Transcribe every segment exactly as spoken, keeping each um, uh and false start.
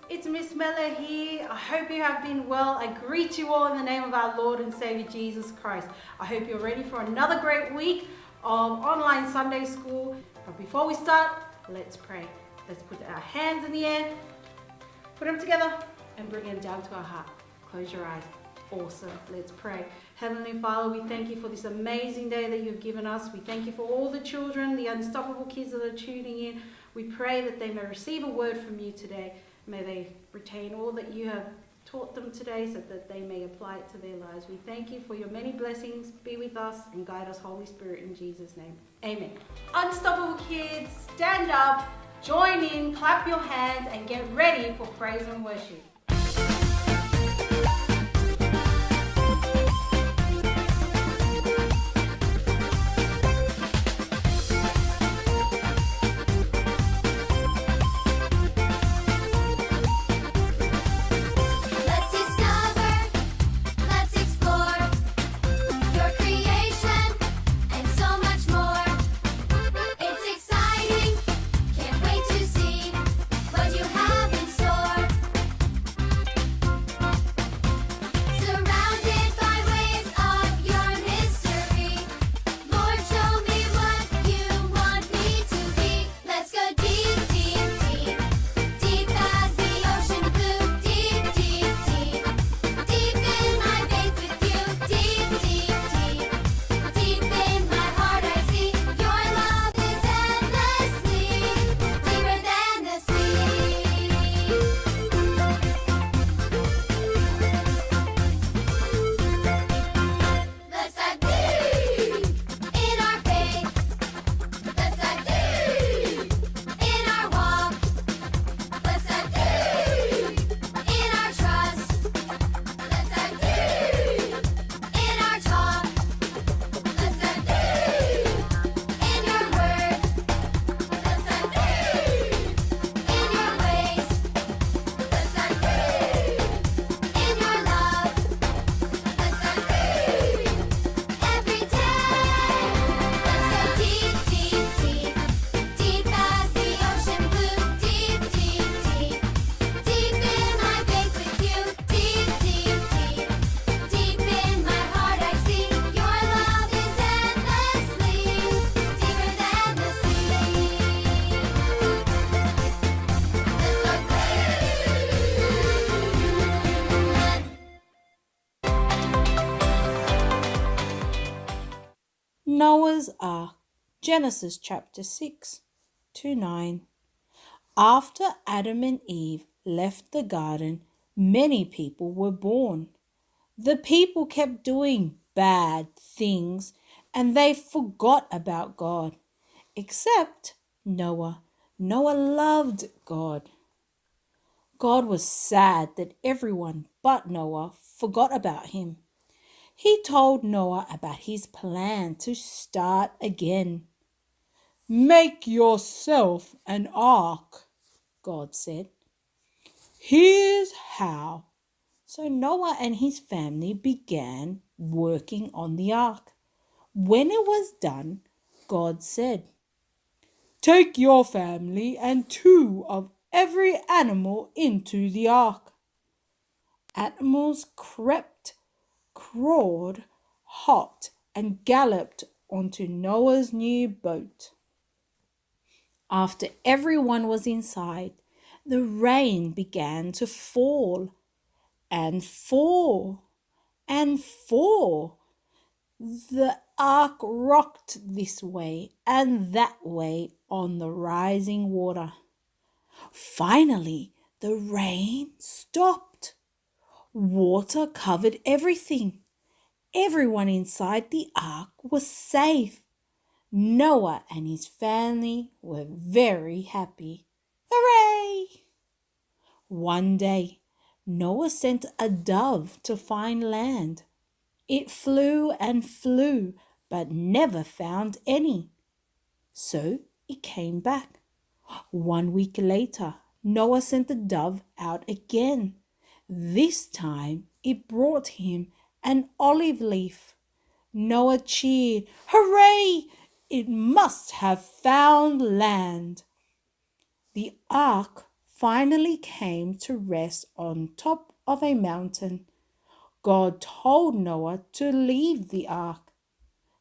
It's Miss Miller here. I hope you have been well. I greet you all in the name of our Lord and Savior Jesus Christ. I hope you're ready for another great week of online Sunday school. But before we start, let's pray. Let's put our hands in the air, put them together, and bring them down to our heart. Close your eyes. Awesome. Let's pray. Heavenly Father, we thank you for this amazing day that you've given us. We thank you for all the children, the unstoppable kids that are tuning in. We pray that they may receive a word from you today. May they retain all that you have taught them today so that they may apply it to their lives. We thank you for your many blessings. Be with us and guide us, Holy Spirit, in Jesus' name. Amen. Unstoppable kids, stand up, join in, clap your hands, and get ready for praise and worship. Let's discover, let's explore your creation and so much more. It's exciting, can't wait to see what you have in store. Surrounded by waves of your mystery. Lord, show me what you want me to be. Let's go deep, deep, deep. Deep as the ocean blue. Deep, deep, deep. Deep in my faith with you. Deep, deep, deep. Deep in my heart I see your love is endlessly deeper than the sea. Let's dive deep in our faith. Let's dive deep in our walk. Let's dive deep in our trust. Let's dive deep in our talk. Let's dive deep in your word. Let's dive deep in your ways. Let's dive deep in your love. Let's dive deep every day. Let's go deep, deep, deep. Deep as the ocean blue. Deep, deep, deep. Deep in my faith with you. Deep, deep, deep. Deep in my heart I see your love is endlessly deeper than the sea. Let's go deep. Noah's Ark, Genesis chapter six to nine. After Adam and Eve left the garden, many people were born. The people kept doing bad things and they forgot about God, except Noah. Noah loved God. God was sad that everyone but Noah forgot about him. He told Noah about his plan to start again. "Make yourself an ark," God said. "Here's how." So Noah and his family began working on the ark. When it was done, God said, "Take your family and two of every animal into the ark." Animals crept, crawled, hopped, and galloped onto Noah's new boat. After everyone was inside, the rain began to fall and fall and fall. The ark rocked this way and that way on the rising water. Finally, the rain stopped. Water covered everything. Everyone inside the ark was safe. Noah and his family were very happy. Hooray! One day, Noah sent a dove to find land. It flew and flew, but never found any. So it came back. One week later, Noah sent the dove out again. This time, it brought him an olive leaf. Noah cheered, "Hooray! It must have found land." The ark finally came to rest on top of a mountain. God told Noah to leave the ark.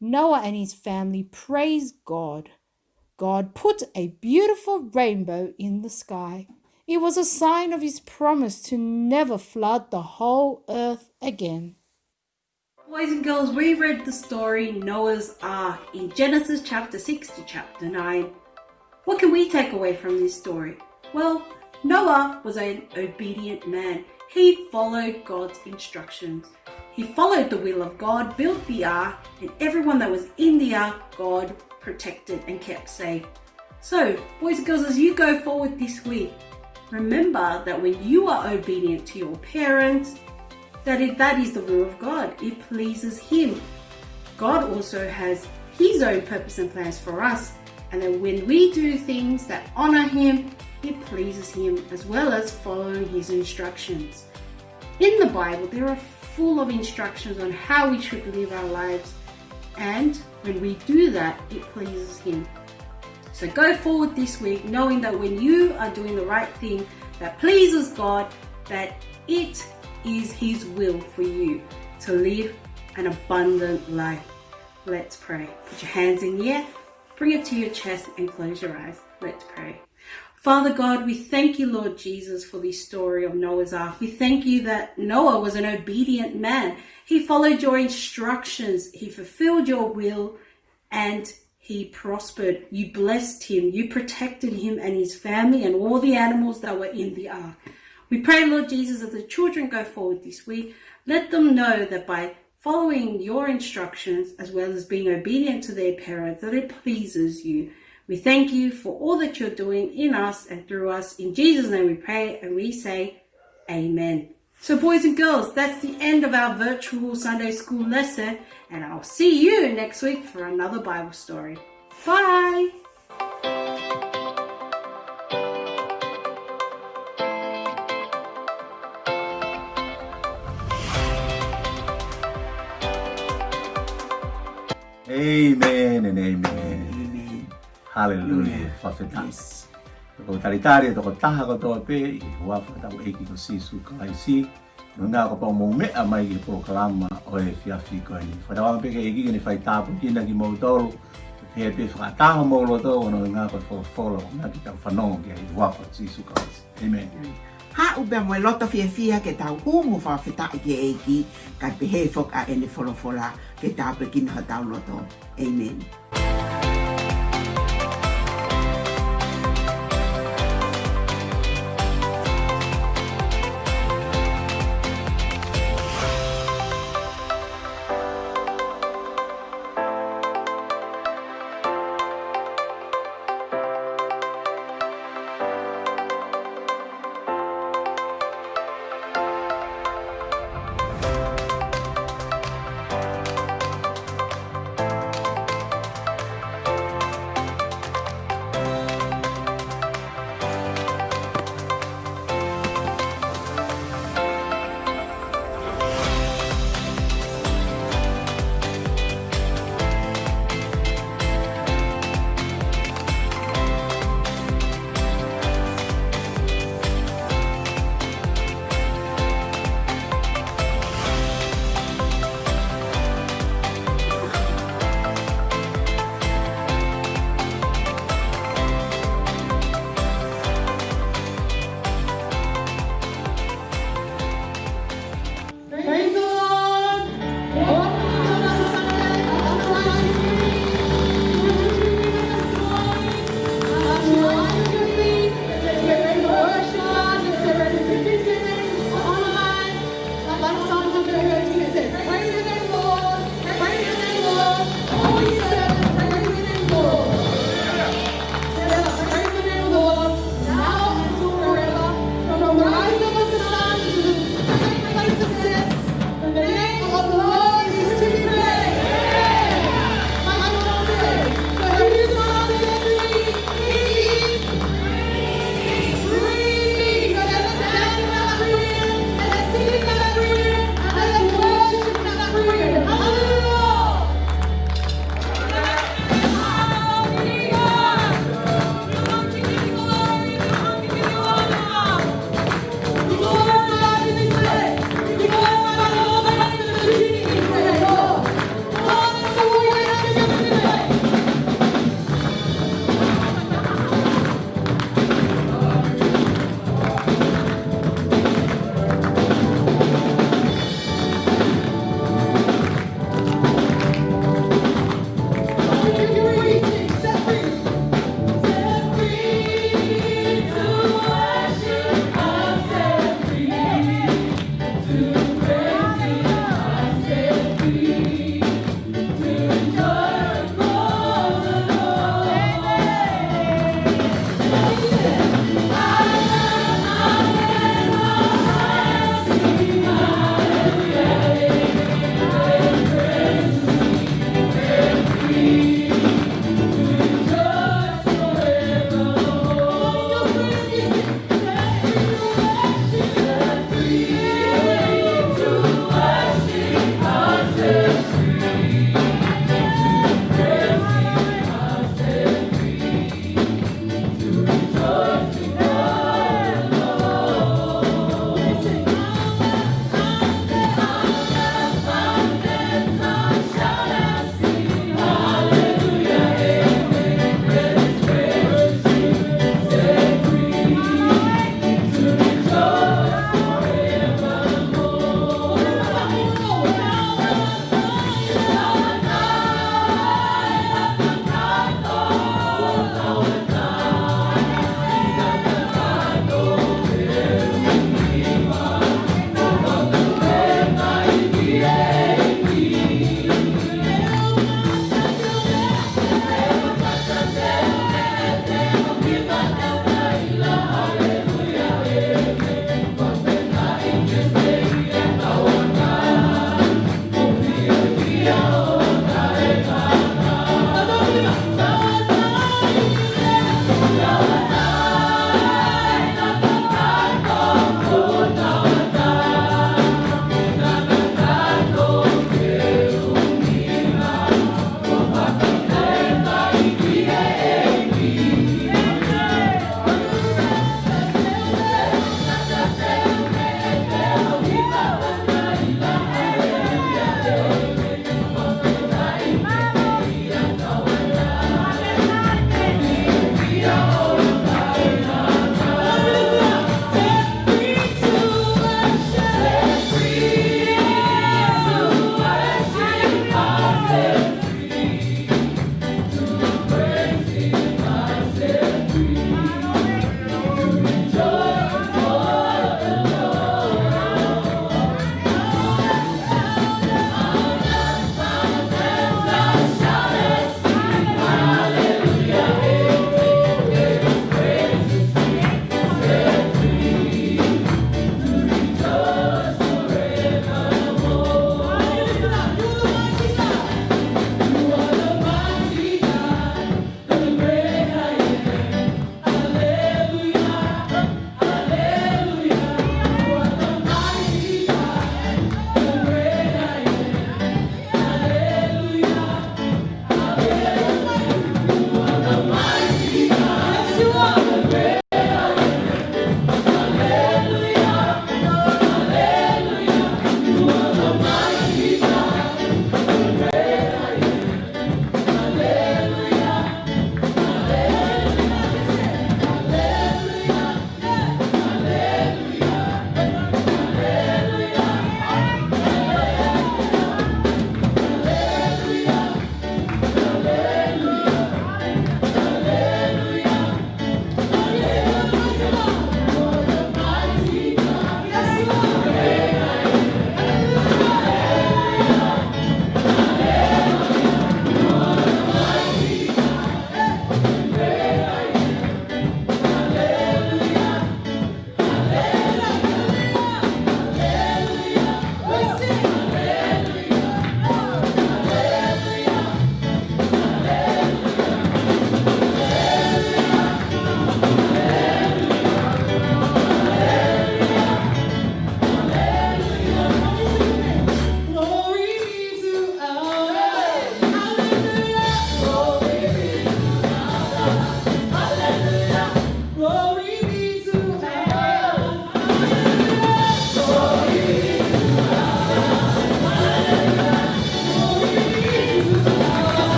Noah and his family praised God. God put a beautiful rainbow in the sky. It was a sign of his promise to never flood the whole earth again. Boys and girls, we read the story Noah's Ark in Genesis chapter six to chapter nine. What can we take away from this story? Well, Noah was an obedient man. He followed God's instructions. He followed the will of God, built the ark, and everyone that was in the ark, God protected and kept safe. So, boys and girls, as you go forward this week, remember that when you are obedient to your parents, that it, that is the will of God. It pleases Him. God also has His own purpose and plans for us, and that when we do things that honor Him, it pleases Him, as well as following His instructions. In the Bible, there are full of instructions on how we should live our lives, and when we do that, it pleases Him. So go forward this week knowing that when you are doing the right thing that pleases God, that it is His will for you to live an abundant life. Let's pray. Put your hands in the air, bring it to your chest, and close your eyes. Let's pray. Father God, we thank you, Lord Jesus, for this story of Noah's Ark. We thank you that Noah was an obedient man. He followed your instructions, he fulfilled your will, and he prospered. You blessed him, you protected him and his family and all the animals that were in the ark. We pray, Lord Jesus, as the children go forward this week, let them know that by following your instructions as well as being obedient to their parents, that it pleases you. We thank you for all that you're doing in us and through us. In Jesus' name we pray and we say, Amen. So, boys and girls, that's the end of our virtual Sunday school lesson, and I'll see you next week for another Bible story. Bye. Amen and amen. Amen. Hallelujah. Hallelujah. Fakafetaʻi. Yes. Ko e talitali ʻa e tokotaha kotoa pē ʻi he huafa ʻo hotau ʻEiki ko Sīsū Kalaisi. Ko e ʻuhinga kuo pau ke mou meʻa mai ki he polokalama ʻo e efiafi ko eni. Fakatauange pē ki he ʻEiki ke ne faitāpuekina kimoutolu. Pea pehē pē fakataha homou loto, ʻo hangē ko e folofola ʻoku tau fanongo ki ai, ʻi he huafa ʻo Sīsū Kalaisi. Amen. Haʻu pē mo e loto fiefia ke tau hū mo fakafetaʻi ki he ʻEiki, kae pehē foki ʻa ʻene folofola ke tāpuekina hotau loto. Amen.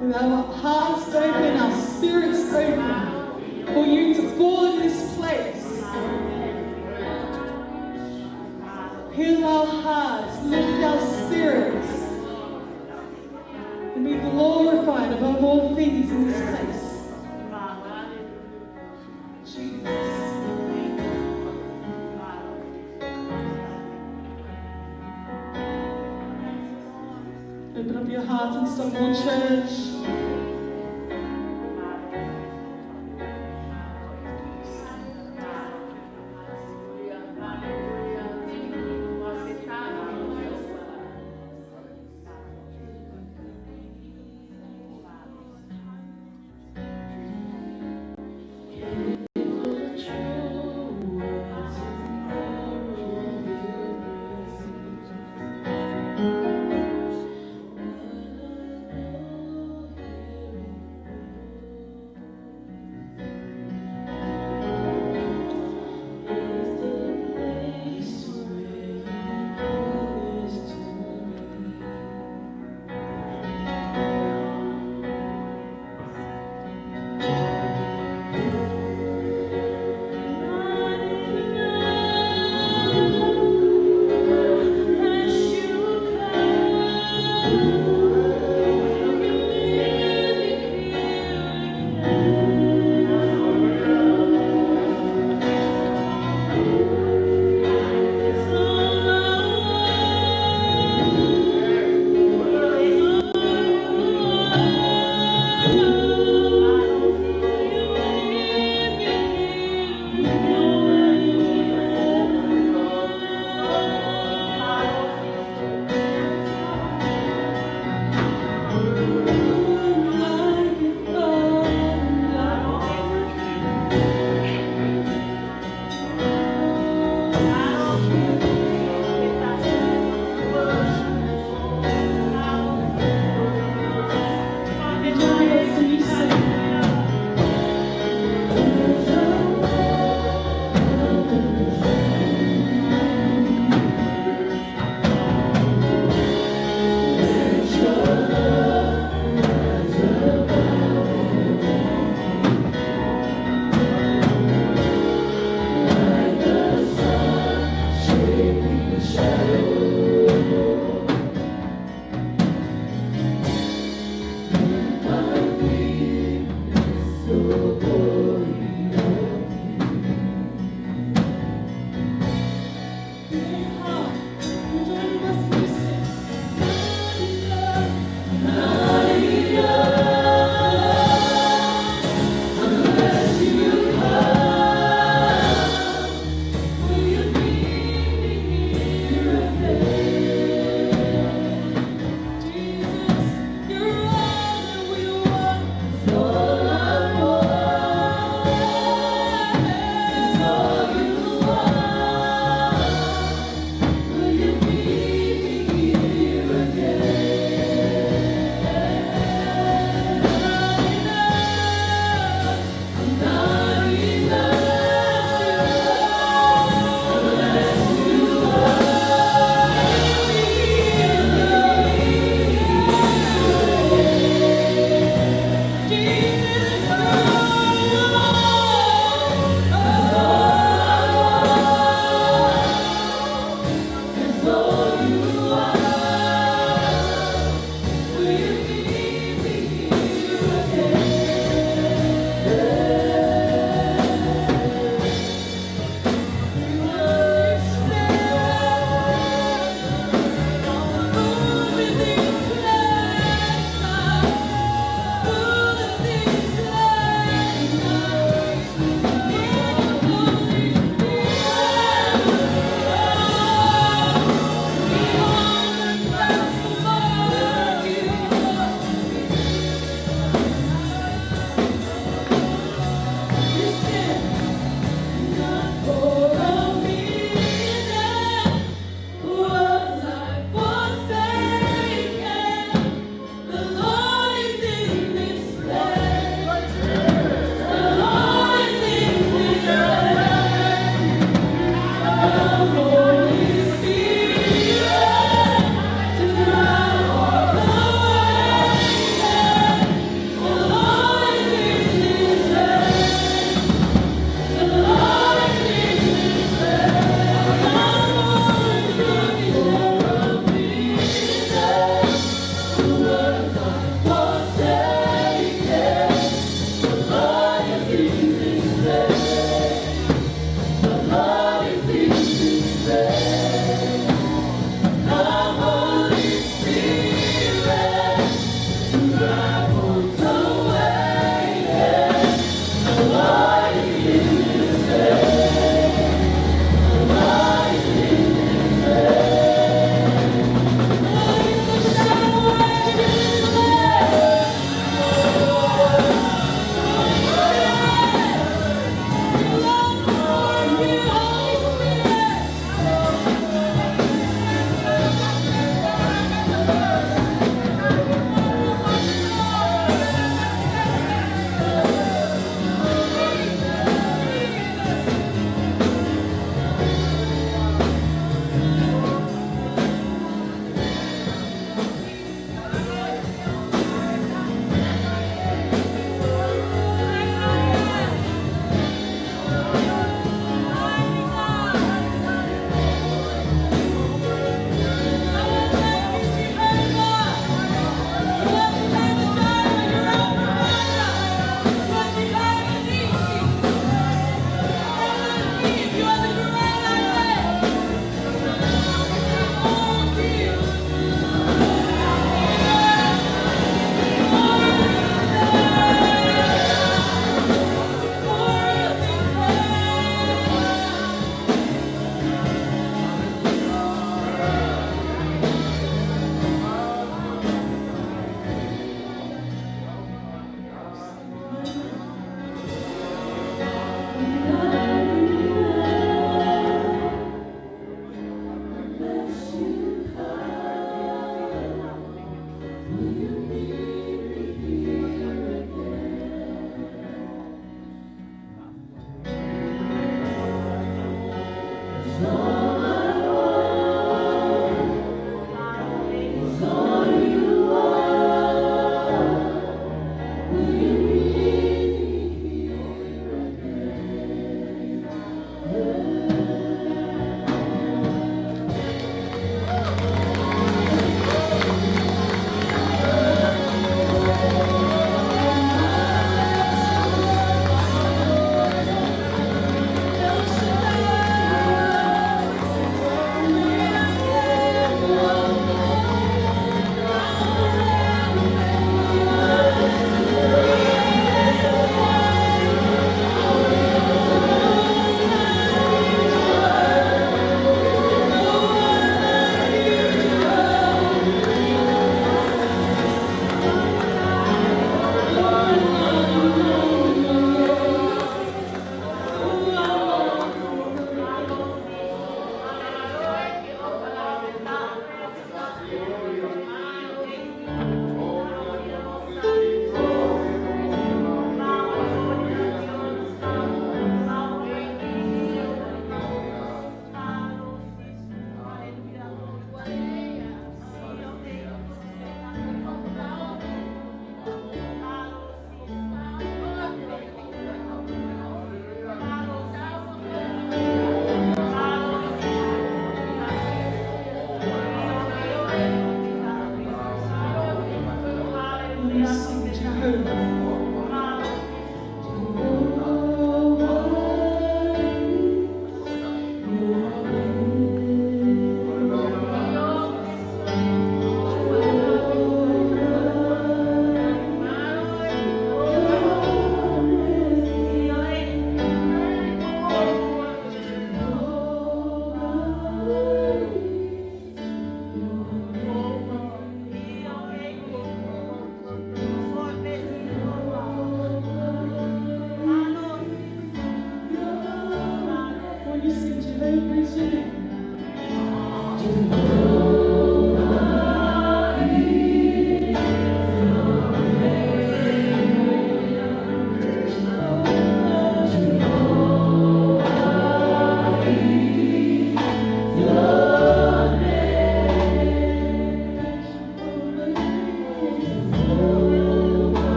With our hearts open, our spirits open, for you to fall in this place. Heal our hearts, lift our spirits, and be glorified above all things in this place. Jesus. Open up your heart and soul, church.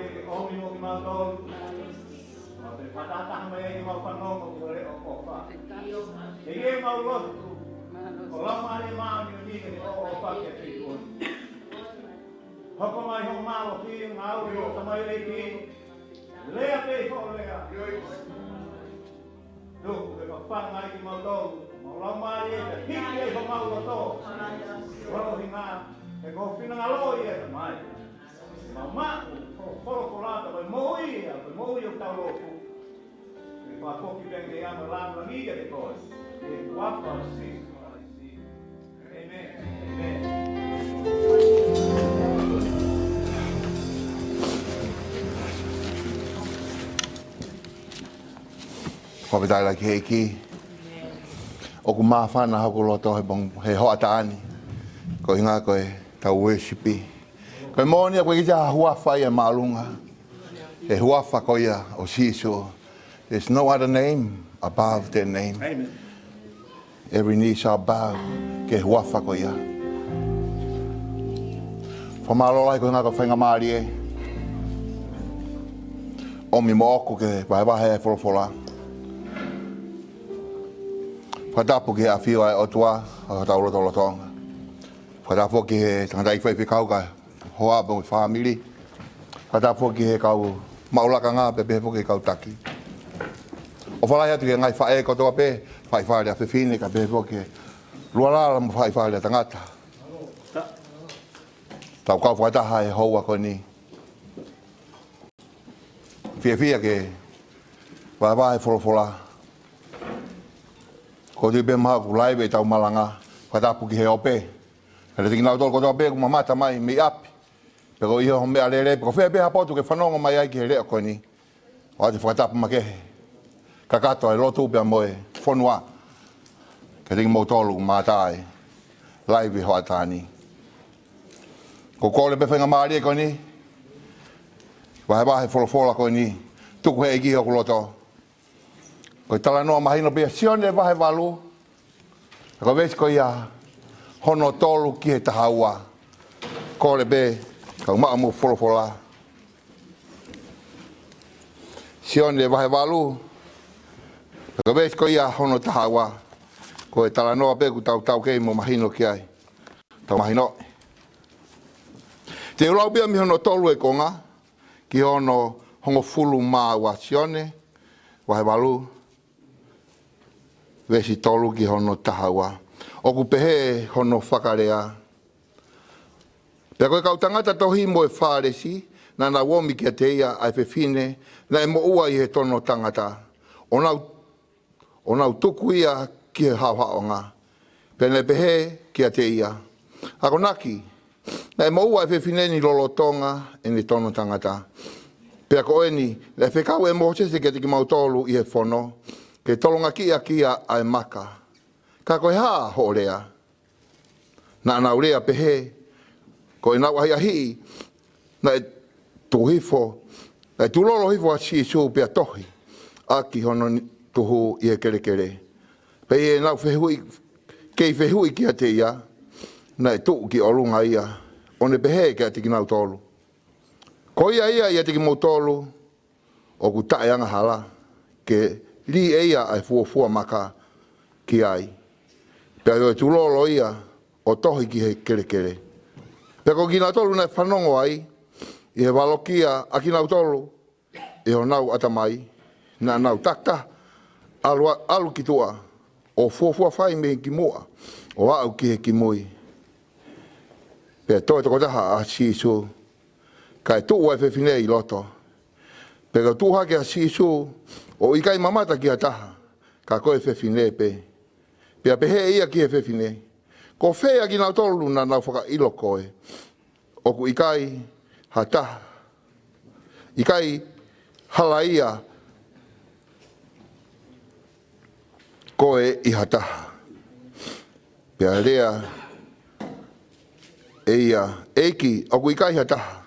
ʻOmi mo kimautolu. Mau te fakataha mai ai ʻemau fanongo ki ho leʻo ʻofa. ʻEiki, mau lotu, ko e Laumālie Māʻoniʻoni ke ʻoʻofa ki he feituʻu ni. Hoko mai hoʻo mālohi, ngāue ʻi loto mai, ʻEiki. Lea pē hoʻo lea. Tuku ke fafanga ai kimautolu, mau Laumālie, ke hiki ai homau loto. Ko e ʻuhinga, he ko ho finangalo ia, Tamai. Mau maʻu hoʻo folofola, ko e moʻui ia, ko e moʻui ʻoku tau lotu. Ke fakafoki pē ia mo e lāngilangi kiate koe. ʻI he huafa ʻo Sīsū Kalaisi. ʻĒmeni. ʻĒmeni. Fakafetaʻi lahi ki he ʻEiki. ʻOku māfana hoku loto he pong-, he hoʻatā ni. Ko e ʻuhinga ko ʻetau worship. Ko e moʻoni ʻoku ʻikai ke ʻi ai ha huafa ia ʻe māʻolunga he huafa ko ia ʻo Sīsū. There's no other name above that name. ʻĒmeni. Every knee shall bow ki he huafa ko ia. Fakamālō lahi ko e ʻuhinga ko e faingamālie ʻomi moʻoku ke vahevahe e folofola. Fakatapu ki he ʻafio ʻa e ʻOtua ʻi hotau lotolotonga. Fakatapu ki he tangataʻeiki faifekau kae hoa pē mo e fāmili. Fakatapu ki he kau maʻu lakanga pea pehē foki ki he kau taki. ʻOfa lahi atu ki he ngaahi faʻē kotoa pē, faifale ʻa fefine kae pehē foki ki he lualala mo e faifale ʻa tangata. Tau kau fakataha he houa ko eni. Fiefia ke vahevahe e folofola. Ko e tui pē mahalo ʻoku live ʻetau malanga. Fakatapu ki he ope. Kiate kinautolu kotoa pē ʻoku mamata mai mei ʻapi. Pe ko e ʻi ho meʻalele, pe ko fē pē ha potu ke fanongo mai ai ki he leʻo ko eni. ʻOatu e fakatapu makehe. Kakato e lotu pea mo e fonua. Kiate kimoutolu ʻoku mamata ai live he hoʻatā ni. Ko e kole pē faingamālie ko eni. Vahevahe e folofola ko eni. Tuku he ʻEiki hoku loto. Ko e talanoa mahino pē ia, Sione vahe valu. Ko e veesi ko ia hono tolu ki he taha ua. Kole pē, kau maʻu mo e folofola. Sione vahe valu. Ko e veesi ko ia hono taha ua. Ko e talanoa pē ʻoku tau taukei mo mahino ki ai. Tau mahino. Te u lau pē ia mei hono tolu e konga ki hono hongofulu mā ua, Sione vahe valu, veesi tolu ki hono taha ua. ʻOku pehē hono fakalea. Pea ko e kau tangata tohi mo e Fālesi, naʻa nau ʻomi kiate ia ʻa e fefine naʻe moʻua ʻi he tono tangata, ʻo nau, ʻo nau tuku ia ki he haʻohaʻonga. Pea naʻe pehē kiate ia, Akonaki, naʻe moʻua ʻa e fefine ni lolotonga ʻene tono tangata. Pea ko eni, naʻe fekau ʻe Mōsese kiate kimautolu ʻi he fono, ke tolongakiʻi ʻaki ia ʻa e maka. Ka ko e hā hoʻo lea? Naʻa nau lea pehē, ko ʻenau ʻahiʻahiʻi, naʻe tuʻu hifo, naʻe tuʻu lolo hifo ʻa Sīsū pea tohi ʻaki hono ni-, tuhu ʻi he kelekele. Pea ʻi heʻenau fehuʻi, kei fehuʻi kiate ia, naʻe tuʻu ki ʻolunga ia, ʻo ne pehē kiate kinautolu, Ko ia ia ʻiate kimoutolu ʻoku taʻeangahala, ke lī ʻe ia ʻa e fuofua maka ki ai. Pea ʻio ʻe tuʻu lolo ia ʻo tohi ki he kelekele. Pea ko kinautolu naʻe fanongo ai, ʻi he valokia ʻa kinautolu ʻe honau ʻatamai, naʻa nau takitaha ʻalu a-, ʻalu ki tuʻa, ʻo fuofua fai mei he kimuʻa, ʻo aʻu ki he kimui. Pea toe tokotaha ʻa Sīsū, kae tuʻu ʻa e fefine ʻi loto. Pea kuo tuʻu hake ʻa Sīsū, ʻo ʻikai mamata ki ha taha, ka ko e fefine pē. Pea pehē ʻe ia ki he fefine, Ko fē ʻa kinautolu naʻa nau fakaʻilo koe? ʻOku ʻikai ha taha, ʻikai halaia koe ʻi ha taha. Pea lea ʻe ia, ʻEiki, ʻoku ʻikai ha taha.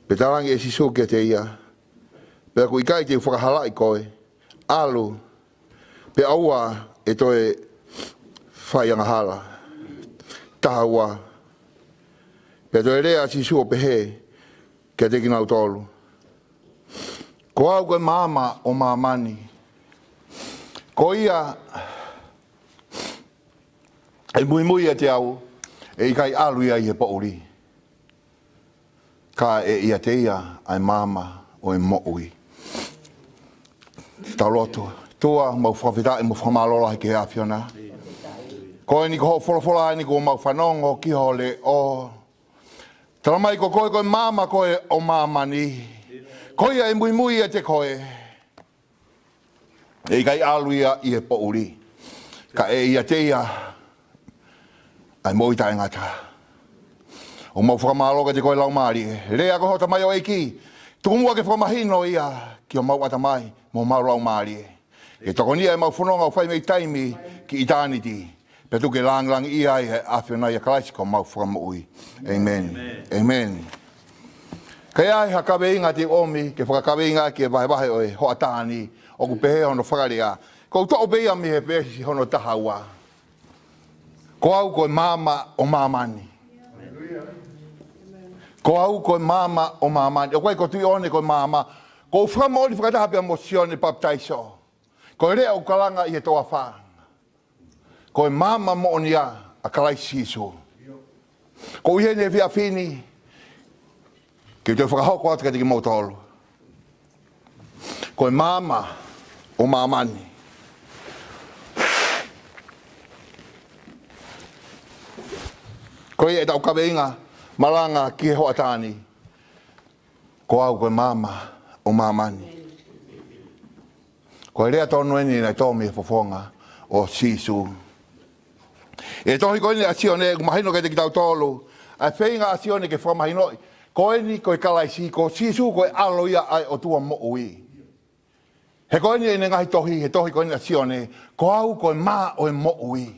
Pea talaange ʻe Sīsū kiate ia, Pea ʻoku ʻikai te u fakahalaʻi koe, ʻalu, pea ʻoua ʻe toe fai angahala. taha ua. Pea toe lea ʻa Sīsū ʻo pehē kiate kinautolu, Ko au ko e maama ʻo māmani. Ko ia ʻe muimui ʻiate au, ʻe ʻikai ʻalu ia ʻi he poʻuli, ka ʻe ʻiate ia ʻa e maama ʻo e moʻui. Tau lotu. ʻOtua, mau fakafetaʻi mo fakamālō lahi ki he ʻAfiona. Ko eni ko hoʻo folofola eni kuo mau fanongo ki ho leʻo. Talamai ko koe ko e maama ko ē ʻo māmani. Ko ia ʻe muimui ʻiate koe, ʻe ʻikai ʻalu ia ʻi he poʻuli, ka ʻe ʻiate ia ʻa e moʻui taʻengata. ʻOku mau fakamālō kiate koe Laumālie. Lea ko hoʻo tamaioʻeiki, tuku muʻa ke fakamahino ia ki homau ʻatamai mo homau laumālie, ke tokoniʻi ʻemau fononga ʻo fai mei taimi ki ʻitāniti. Pea tuku ke lāngilangiʻia ai ʻe he ʻAfiona ʻia Kalaisi ko homau Fakamoʻui. ʻĒmeni. ʻĒmeni. ʻĒmeni. Ka ʻi ai ha kaveinga te u ʻomi ke fakakaveinga ki he vahevahe ʻo e hoʻatā ni, ʻoku pehē hono fakalea. Ko u toʻo pē ia mei he veesi hono taha ua. Ko au ko e maama ʻo māmani. Ko au ko e maama ʻo māmani. ʻOku ʻikai ko Tuʻiʻone ko e maama. Ko u fakamoʻoni fakataha pea mo Sione Papitaiso. Ko e lea ʻoku kalanga ʻi he toafa. Ko e maama moʻonia ʻa Kalaisi Sīsū. Ko ia ʻi he efiafi ni, ke u toe fakahoko atu kiate kimoutolu. Ko e maama ʻo māmani. Ko ia ʻetau kaveinga malanga ki he hoʻatā ni. Ko au ko e maama ʻo māmani. Ko e lea tonu eni naʻe tō mei he fofonga ʻo Sīsū. ʻI he tohi ko eni ʻa Sione, ʻoku mahino kiate kitautolu ʻa e feinga ʻa Sione ke fakamahinoʻi, ko eni ko e Kalaisi, ko Sīsū ko e ʻAlo ia ʻa e ʻOtua moʻui. He ko eni ʻene ngaahi tohi, he tohi ko eni ʻa Sione, ko au ko e mā ʻo e moʻui.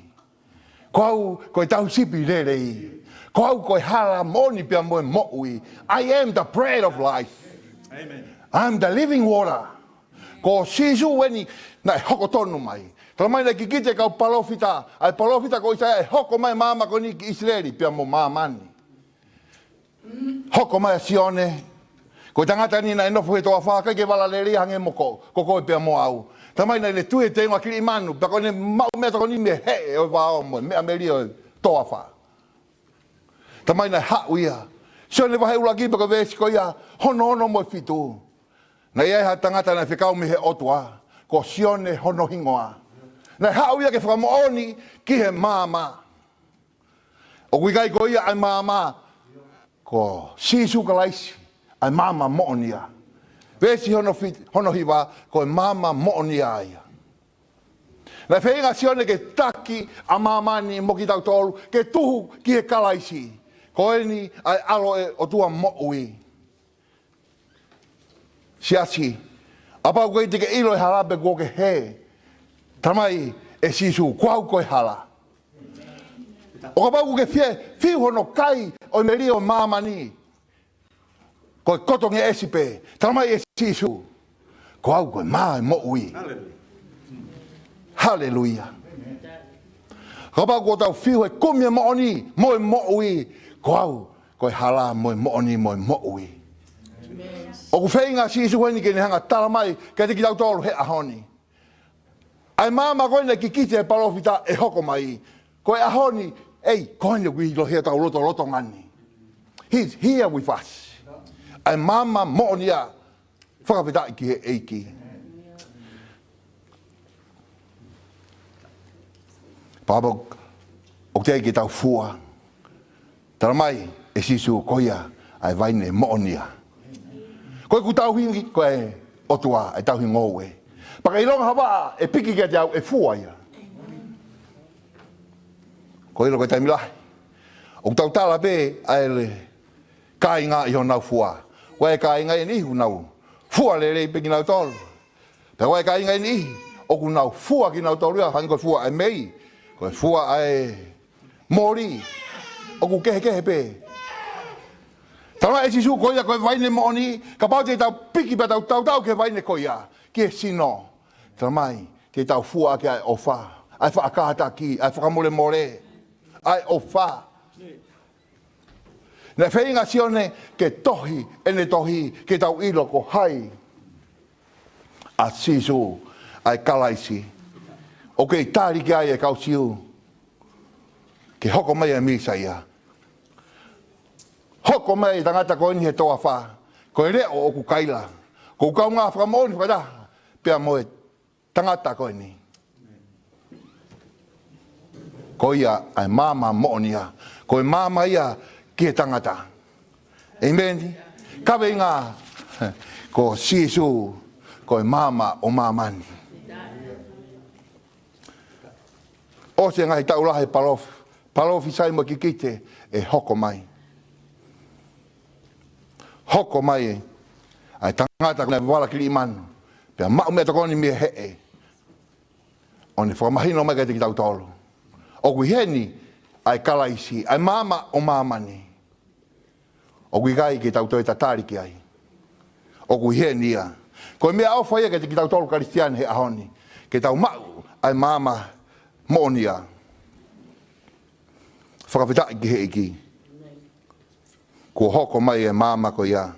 Ko au ko e tauhi sipi lelei. Ko au ko e hala moʻoni pea mo e moʻui. I am the bread of life. ʻĒmeni. I'm the living water. Ko Sīsū eni naʻe hoko tonu mai. Talamai naʻe kikite kau palōfita, ʻa e palōfita ko ʻĪsaia ʻe hoko mai maama ko eni ki ʻIsileli pea mo māmani. Hoko mai ʻa Sione, ko e tangata ni naʻe nofo he toafa, ʻikai ke vala lelei hangē mo ko, ko koe pea mo au. Talamai naʻe tui he teunga kilimanu, pea ko ʻene maʻu meʻatokoni mei he heʻe ʻo e vao mo e meʻa melie ʻo e toafa. Talamai naʻe haʻu ia. Sione vahe ʻuluaki pea ko e veesi ko ia hono ono mo e fitu. Naʻe ʻi ai ha tangata naʻe fekau mei he ʻOtua, ko Sione hono hingoa. Naʻe haʻu ia ke fakamoʻoni ki he maama. ʻOku ʻikai ko ia ʻa e maama, ko Sīsū Kalaisi ʻa e maama moʻonia. Veesi hono fit-, hono hiva, ko e maama moʻonia ia. Naʻe feinga ʻa Sione ke taki ʻa māmani mo kitautolu, ke tuhu ki he Kalaisi. Ko eni ʻa e ʻAlo ʻo e ʻOtua moʻui. Siasi, kapau ʻoku ʻikai te ke ʻilo e hala pe kuo ke hē, talamai ʻe Sīsū, ko au ko e hala. ʻO kapau ʻoku ke fie, fiu hono kai ʻo e melie ʻo māmani, ko e koto ngeʻesi pē, talamai ʻe Sīsū, ko au ko e mā ʻo e moʻui. Haleluia. Haleluia. Kapau ʻoku tau fiu he kumi e moʻoni mo e moʻui, ko au ko e hala mo e moʻoni mo e moʻui. ʻOku feinga ʻa Sīsū eni ke ne hanga talamai kiate kitautolu he ʻaho ni. ʻA e maama ko eni naʻe kikite ʻe he palōfita ʻe hoko mai. Ko e ʻaho ni, ei, ko eni ʻoku ʻiloʻi ʻe hotau lotolotonga ni. He's here with us. ʻA e maama moʻonia. Fakafetaʻi ki he ʻEiki. Papa, ʻoku teʻeki ke tau fua. Talamai ʻe Sīsū ko ia ʻa e vaine moʻonia. Ko ʻeku tauhi ko e ʻOtua, ʻa e tauhi ngoue. Pea ka ʻilonga ha vaʻa ʻe piki kiate au, ʻe fua ia. Ko ʻilo ko e taimi lahi ʻoku tau tala pē ʻa e kāinga ʻi honau fua. Ko e kāinga ʻe niʻihi ʻoku nau fua lelei pē kinautolu. Pea ko e kāinga ʻe niʻihi ʻoku nau fua kinautolu ia, hangē ko e fua ʻa e mei, ko e fua ʻa e moli, ʻoku kehekehe pē. Talamai ʻe Sīsū ko ia ko e vaine moʻoni, kapau te tau piki pea tau tautau ki he vaine ko ia, ki he sino. Talamai, te tau fua ʻaki ʻa e ʻofa, ʻa e faʻa kātaki, ʻa e fakamolemole, ʻa e ʻofa. Naʻe feinga ʻa Sione ke tohi ʻene tohi ke tau ʻilo ko hai ʻa Sīsū, ʻa e Kalaisi. ʻOku kei tali ki ai e kau Siu ke hoko mai ʻa e Mīsaia. Hoko mai e tangata ko eni he toafa, ko e leʻo ʻoku kaila. Ko e kaungā fakamoʻoni fakataha pea mo e tangata ko eni. Ko ia ʻa e maama moʻonia. Ko e maama ia ki he tangata. ʻĒmeni. Kaveinga, ko Sīsū, ko e maama ʻo māmani. ʻOsi e ngaahi taʻu lahi e palof-, palofisai mo kikite ʻe hoko mai. Hoko mai ʻa e tangata ko ē naʻe vala kiliʻi manu, pea maʻu meʻatokoni mei he heʻe, ʻo ne fakamahino mai kiate kitautolu ʻoku ʻi heni ʻa e Kalaisi, ʻa e maama ʻo māmani. ʻOku ʻikai ke tau toe tatali ki ai. ʻOku ʻi heni ia. Ko e meʻaʻofa ia kiate kitautolu Kalisitiane he ʻaho ni, ke tau maʻu ʻa e maama moʻonia. Fakafetaʻi ki he ʻEiki. Kuo hoko mai e maama ko ia,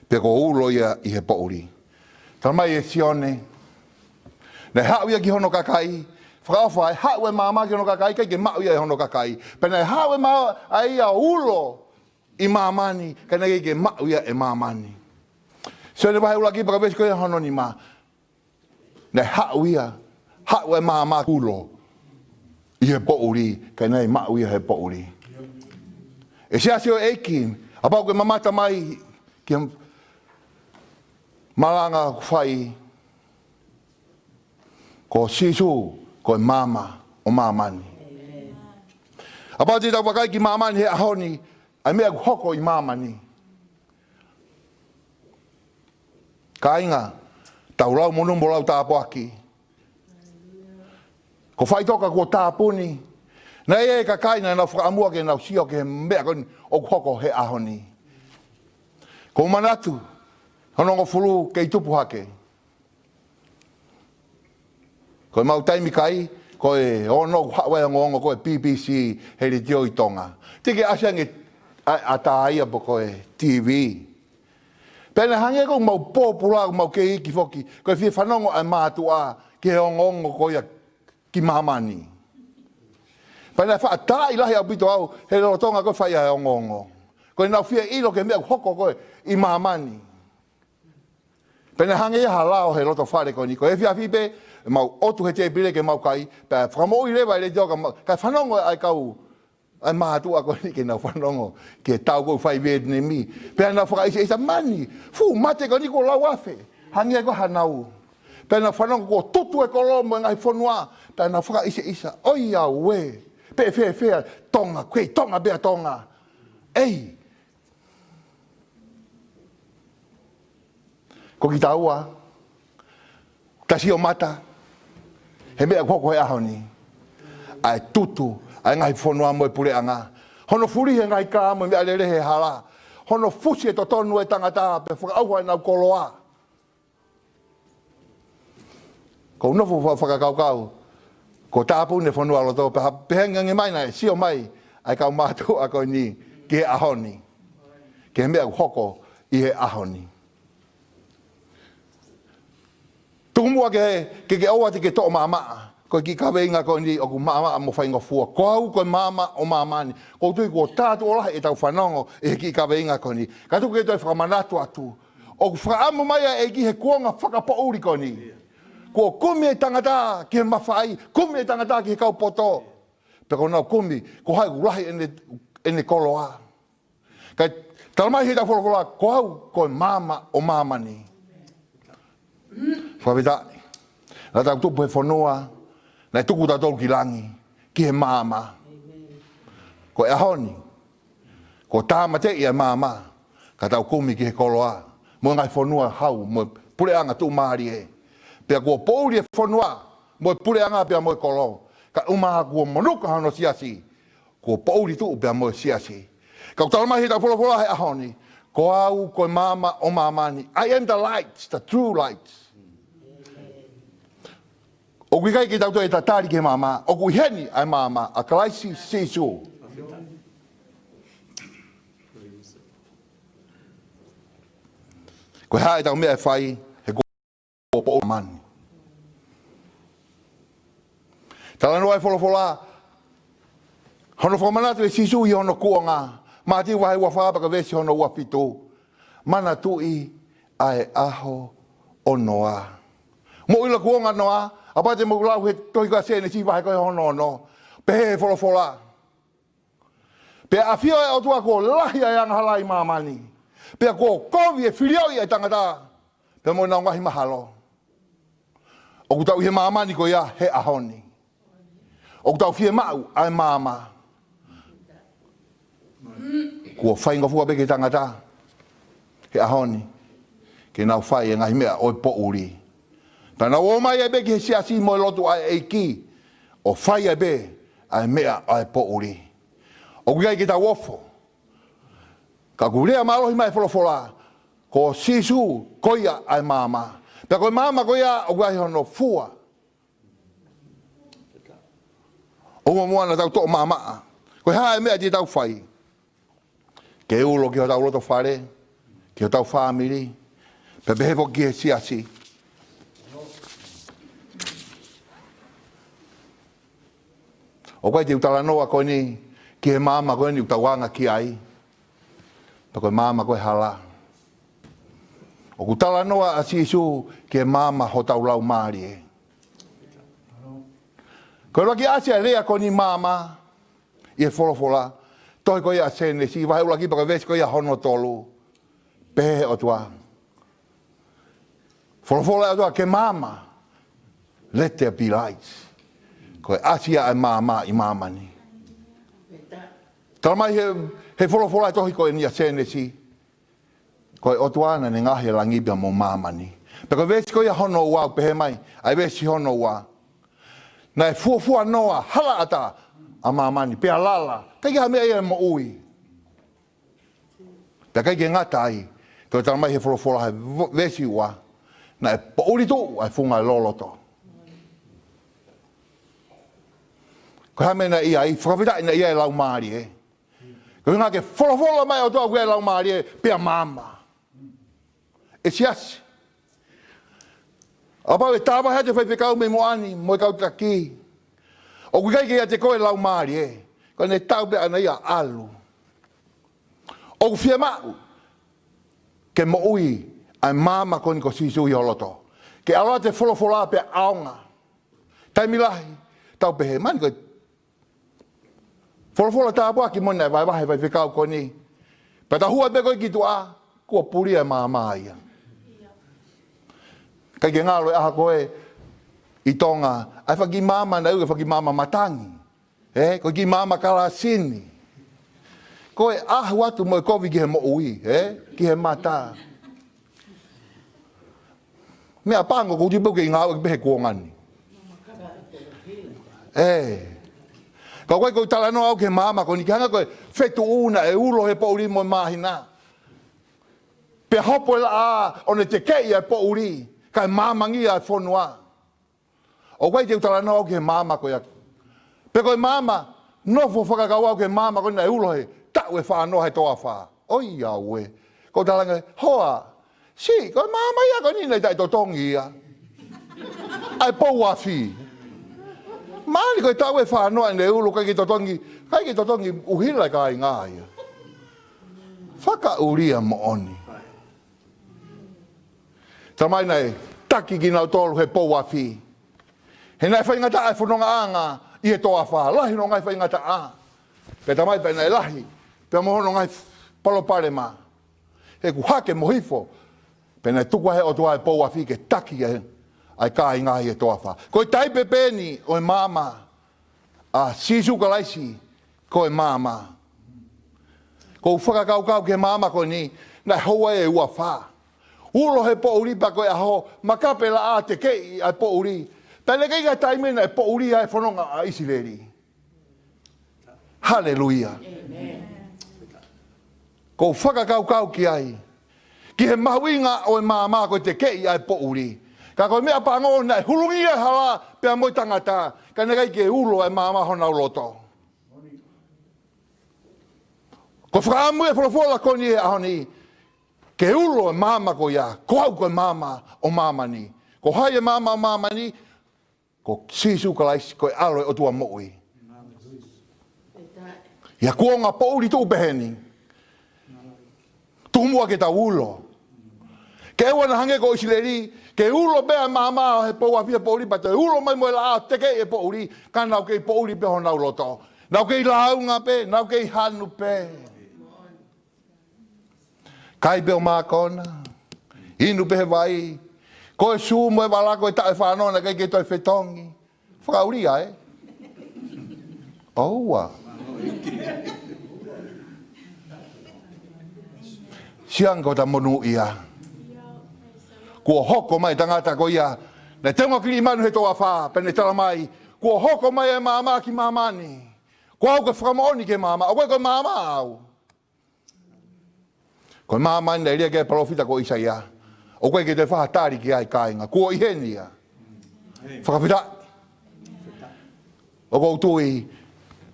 pea kuo ulo ia ʻi he poʻuli. Tala mai ʻe Sione, naʻe haʻu ia ki hono kakai, fakaʻofa, ʻe haʻu e maama ki hono kakai, ʻikai ke maʻu ia ʻe hono kakai. Pea naʻe haʻu e maama ʻa ia ʻo ulo ʻi māmani, ka naʻe ʻikai ke maʻu ia ʻe māmani. Sione vahe ʻuluaki pea ko e veesi ko ia hono nima. Naʻe haʻu ia, haʻu e maama ʻo ulo ʻi he poʻuli, ka naʻe ʻikai maʻu ia he poʻuli. ʻE siasi ʻo e ʻEiki, kapau ʻoku ke mamata mai ki he malanga ʻoku fai, ko Sīsū, ko e maama ʻo māmani. Kapau te tau vakai ki māmani he ʻaho ni, ʻa e meʻa ʻoku hoko ʻi māmani. Kāinga, tau lau monū mo lau tāpuaki. Ko faʻitoka kuo tāpuni. Naʻe ʻi ai e kakai naʻa nau fakaʻamua ke nau sio ki he meʻa ko eni ʻoku hoko he ʻaho ni. Ko u manatu, hono hongofulu kei tupu hake. Ko e mau taimi kai, ko e ono ʻoku haʻu ai e ongoongo ko e B B C he letiō ʻi Tonga. Teʻeki ke ʻasi ange ʻa, ʻa tā ia pe ko e T V. Pea naʻe hangē ko e mau pōpula, mau kei iiki foki, ko e fie fanongo ʻa e mātuʻa ki he ongoongo ko ia ki māmani. Pea naʻe faʻa taaʻi lahi ʻaupito au he lolotonga ko e fai ʻa e ongoongo. Ko ʻenau fie ʻilo ki he meʻa ʻoku hoko ko ē ʻi māmani. Pea naʻe hangē ia ha lao he loto fale ko eni, ko e efiafi pē, mau ʻotu he tēpile ke mau kai, pea fakamoʻui leva e letiō ka mau, kae fanongo ʻa e kau, ʻa e mātuʻa ko eni ke nau fanongo ki he tau ko ē ʻoku fai ʻi Vietnam. Pea nau fakaʻiseʻisa, mani, fuʻu mate ko eni kuo lau afe. Hangē ko hanau. Pea nau fanongo kuo tutu e kolo mo e ngaahi fonua, pea nau fakaʻiseʻisa. ʻOiauē, pe fēfē ʻa Tonga, ko e Tonga pē ʻa Tonga. ʻEi, ko kitaua, ta sio mata he meʻa ʻoku hoko he ʻaho ni. ʻA e tutu ʻa e ngaahi fonua mo e puleʻanga, hono fulihi e ngaahi kā mo e meʻa lele he hala, hono fusi e totonu e tangata pea fakaʻauha ʻenau koloa. Ko u nofo fa-, fakakaukau, kuo tāpuni e fonualoto, pea ha-, pea hangē mai naʻe sio mai ʻa e kau mātuʻa ko eni ki he ʻaho ni, ki he meʻa ʻoku hoko ʻi he ʻaho ni. Tuku muʻa ke, ke, ke ʻoua te ke toʻo maʻamaʻa, ko e kiʻi kaveinga ko eni ʻoku maʻamaʻa mo faingofua. Ko au ko e maama ʻo māmani. Ko u tui kuo tā tuʻo lahi ʻetau fanongo ʻi he kiʻi kaveinga ko eni. Ka tuku ke toe fakamanatu atu. ʻOku fakaʻamu mai ʻa e ʻEiki he kuonga fakapoʻuli ko eni. Kuo kumi e tangata ki he mafai, kumi e tangata ki he kau poto. Pea ko ʻenau kumi, ko hai ʻoku lahi ʻene, ʻene koloa. Kae tala mai he ʻetau folofola, ko au, ko e maama ʻo māmani. Fakafetaʻi. Naʻa tau tupu he fonua naʻe tuku tautolu ki langi, ki he maama. Ko e ʻaho ni, kuo tāmateʻi ʻa e maama, ka tau kumi ki he koloa, mo e ngaahi fonua hau, mo e puleʻanga tuʻumālie. Pea kuo poʻuli e fonua, mo e puleʻanga pea mo e kolo. Kae ʻumaʻā kuo monuka hono siasi, kuo poʻuli tuʻu pea mo e siasi. Ka ʻoku tala mai he ʻetau folofola he ʻaho ni, ko au ko e maama ʻo māmani. I am the light, the true light. ʻOku ʻikai ke tau toe tatali ki he maama, ʻoku ʻi heni ʻa e maama, ʻa Kalaisi Sīsū. Ko e hā ʻetau meʻa ʻe fai, he kuo poʻuli māmani. Talanoa e folofola, hono fakamanatu ʻe Sīsū ʻi hono kuonga, Mātiu vahe ua fā pea ko e veesi hono ua fitu. Manatuʻi ʻa e ʻaho ʻo Noa. Mou ʻilo kuonga ʻo Noa, kapau te mou lau he tohi ko ia Sēnesi vahe ko ia hono ono. Pehē he folofola. Pea ʻafio ʻa e ʻOtua kuo lahi ʻa e angahala ʻi māmani. Pea kuo kovi e filioʻi ʻa e tangata. Pea mo ʻenau ngaahi mahalo. ʻOku tau ʻi he māmani ko ia he ʻaho ni. ʻOku tau fiemaʻu ʻa e maama. Kuo faingofua pē ki he tangata he ʻaho ni ke nau fai e ngaahi meʻa ʻo e poʻuli. Pea nau ō mai ai pē ki he siasi mo e lotu ʻa e ʻEiki ʻo fai ai pē ʻa e meʻa ʻa e poʻuli. ʻOku ʻikai ke tau ofo. Ka ʻoku lea mālohi mai e folofola, ko Sīsū ko ia ʻa e maama. Pea ko e maama ko ia ʻoku ʻi ai hono fua. ʻOua muʻa naʻa tau toʻo maʻamaʻa. Ko e hā e meʻa te tau fai? Ke ulo ki hotau loto fale, ki hotau fāmili, pea pehē foki ki he siasi. ʻOku ʻikai te u talanoa ko eni ki he maama ko eni ʻoku tau anga ki ai. Pea ko e maama ko e hala. ʻOku talanoa ʻa Sīsū ki he maama hotau laumālie. Ko e ʻuluaki ʻasi ʻa e lea ko eni maama ʻi he folofola. Tohi ko ia Sēnesi, vahe ʻuluaki pea ko e veesi ko ia hono tolu. Pehē he ʻOtua. Folofola ʻa e ʻOtua ke maama. Let there be light. Ko e ʻasi ʻa e maama ʻi māmani. Tala mai he, he folofola he tohi ko eni ʻa Sēnesi. Ko e ʻOtua naʻa ne ngaohi e langi pea mo māmani. Pea ko e veesi ko ia hono ua ʻoku pehē mai, ʻa e veesi hono ua. Naʻe fuofua noa, halaʻatā ʻa māmani, pea lala, ʻikai ke ʻi ai ha meʻa ia ʻe moʻui. Pea ʻikai ke ngata ai, ko e tala mai he folofola he vo-, veesi ua, naʻe poʻuli tuʻu ʻa e funga loloto. Ko e hā e meʻa naʻe ʻi ai, fakafetaʻi naʻe ʻi ai e laumālie. Ko e ʻuhinga ke folofola mai ʻOtua ʻoku ʻi ai e laumālie, pea maama. ʻE siasi. Kapau ʻe tāvahe atu e faifekau mei muʻa ni, mo e kau taki. ʻOku ʻikai ke ʻiate koe e laumālie, ko ʻene tau pē ʻaʻana ia ʻalu. ʻOku fiemaʻu ke moʻui ʻa e maama ko eni ko Sīsū ʻi ho loto. Ke ʻalu atu e folofola pea ʻaonga. Taimi lahi, tau pehē, mani ko e folofola tāpuaki mo eni naʻe vahevahe he faifekau ko eni. Pea tau hū ai pē ko ē ki tuʻa, kuo pulia e maama ia. ʻIkai ke ngalo e ʻaho ko ē ʻi Tonga, ʻa e fanga kiʻi maama naʻe ui ko e fanga kiʻi maama matangi. Ē, ko e kiʻi maama kalasini. Ko e ʻahu atu mo e kovi ki he moʻui, ē, ki he mata. Meʻapango, ʻoku ou tui pē ʻoku kei ngāueʻaki pē he kuonga ni. Ē. Ka ʻoku ʻikai ko e talanoa au ki he maama ko eni, ke hanga ko e fetuʻu naʻe ulo he poʻuli mo e māhina. Pea hopo e laʻā ʻo ne tekeʻi ʻa e poʻuli, kae maamangia ʻa e fonua. ʻOku ʻikai te u talanoa au ki he maama ko ia. Pe ko e maama, nofo fakakaukau ki he maama ko eni naʻe ulo he taʻu ʻe fā noa he toafa. ʻOiauē. Ko e talanga, hoa. Sī, ko e maama ia ko eni naʻe taʻetotongi ia. ʻA e pou afi. Mali ko e taʻu ʻe fā noa naʻe ulo ʻikai ke totongi, ʻikai ke totongi ʻuhila e kāinga ia. Fakaʻulia moʻoni. Tala mai naʻe taki kinautolu he pou afi. He naʻe faingataʻa e fonongaʻanga ʻi he toafa, lahi hono ngaahi faingataʻa. Pea tala mai pē naʻe lahi, pea mo hono ngaahi palopalema. He kuo hake mo hifo, pea naʻe tuku ʻe he ʻOtua e pou afi ke taki ʻa e, ʻa e kāinga ʻi he toafa. Ko e taipe pē eni ʻo e maama ʻa Sīsū Kalaisi ko e maama. ʻOku ou fakakaukau ki he maama ko eni, naʻe houa ʻe uafā. Ulo he poʻuli pea ko e ʻaho, makape laʻā tekeʻi ʻa e poʻuli. Pea naʻe ʻikai ha taimi naʻe poʻuli ai e fononga ʻa ʻIsileli. Haleluia. ʻOku ou fakakaukau ki ai. Ki he mahuʻinga ʻo e maama ko e tekeʻi ʻa e poʻuli. Ka ko e meʻapango naʻe hulungia e hala pea mo e tangata. Ka naʻe ʻikai ke ulo e maama honau loto. Ko e fakaʻamu e folofola ko eni he ʻaho ni. Ke ulo e maama ko ia, ko au ko e maama ʻo māmani. Ko hai e maama ʻo māmani? Ko Sīsū Kalaisi, ko e ʻAlo ʻo e ʻOtua moʻui. ʻI he kuonga poʻuli tuʻu pehē ni, tuku muʻa ke tau ulo. Ke ʻoua naʻa hangē ko ʻIsileli, ke ulo pē ʻa e maama he pou afi he poʻuli, pea toe ulo mai mo e laʻā ʻo tekeʻi e poʻuli, ka nau kei poʻuli pē honau loto. Nau kei lāunga pē, nau kei hanu pē. Kai pē ʻo mākona, inu pē he vai, ko e sū mo e vala ko e taʻe fānona kai ke toe fetongi. Fakaʻulia, ē? ʻOua. Sianga ko ta monūʻia. Kuo hoko mai e tangata ko ia, naʻe teunga kiliʻi manu he toafa, pea ne tala mai, kuo hoko mai e maama ki māmani. Ko au ko e fakamoʻoni ki he maama, ʻoku ʻikai ko e maama au. Ko e maama eni naʻe lea ki ai e palōfita ko ʻAisea. ʻOku ʻikai ke toe fai ha tali ki ai, kāinga. Kuo ʻi heni ia. Fakafetaʻi. ʻOku ou tui,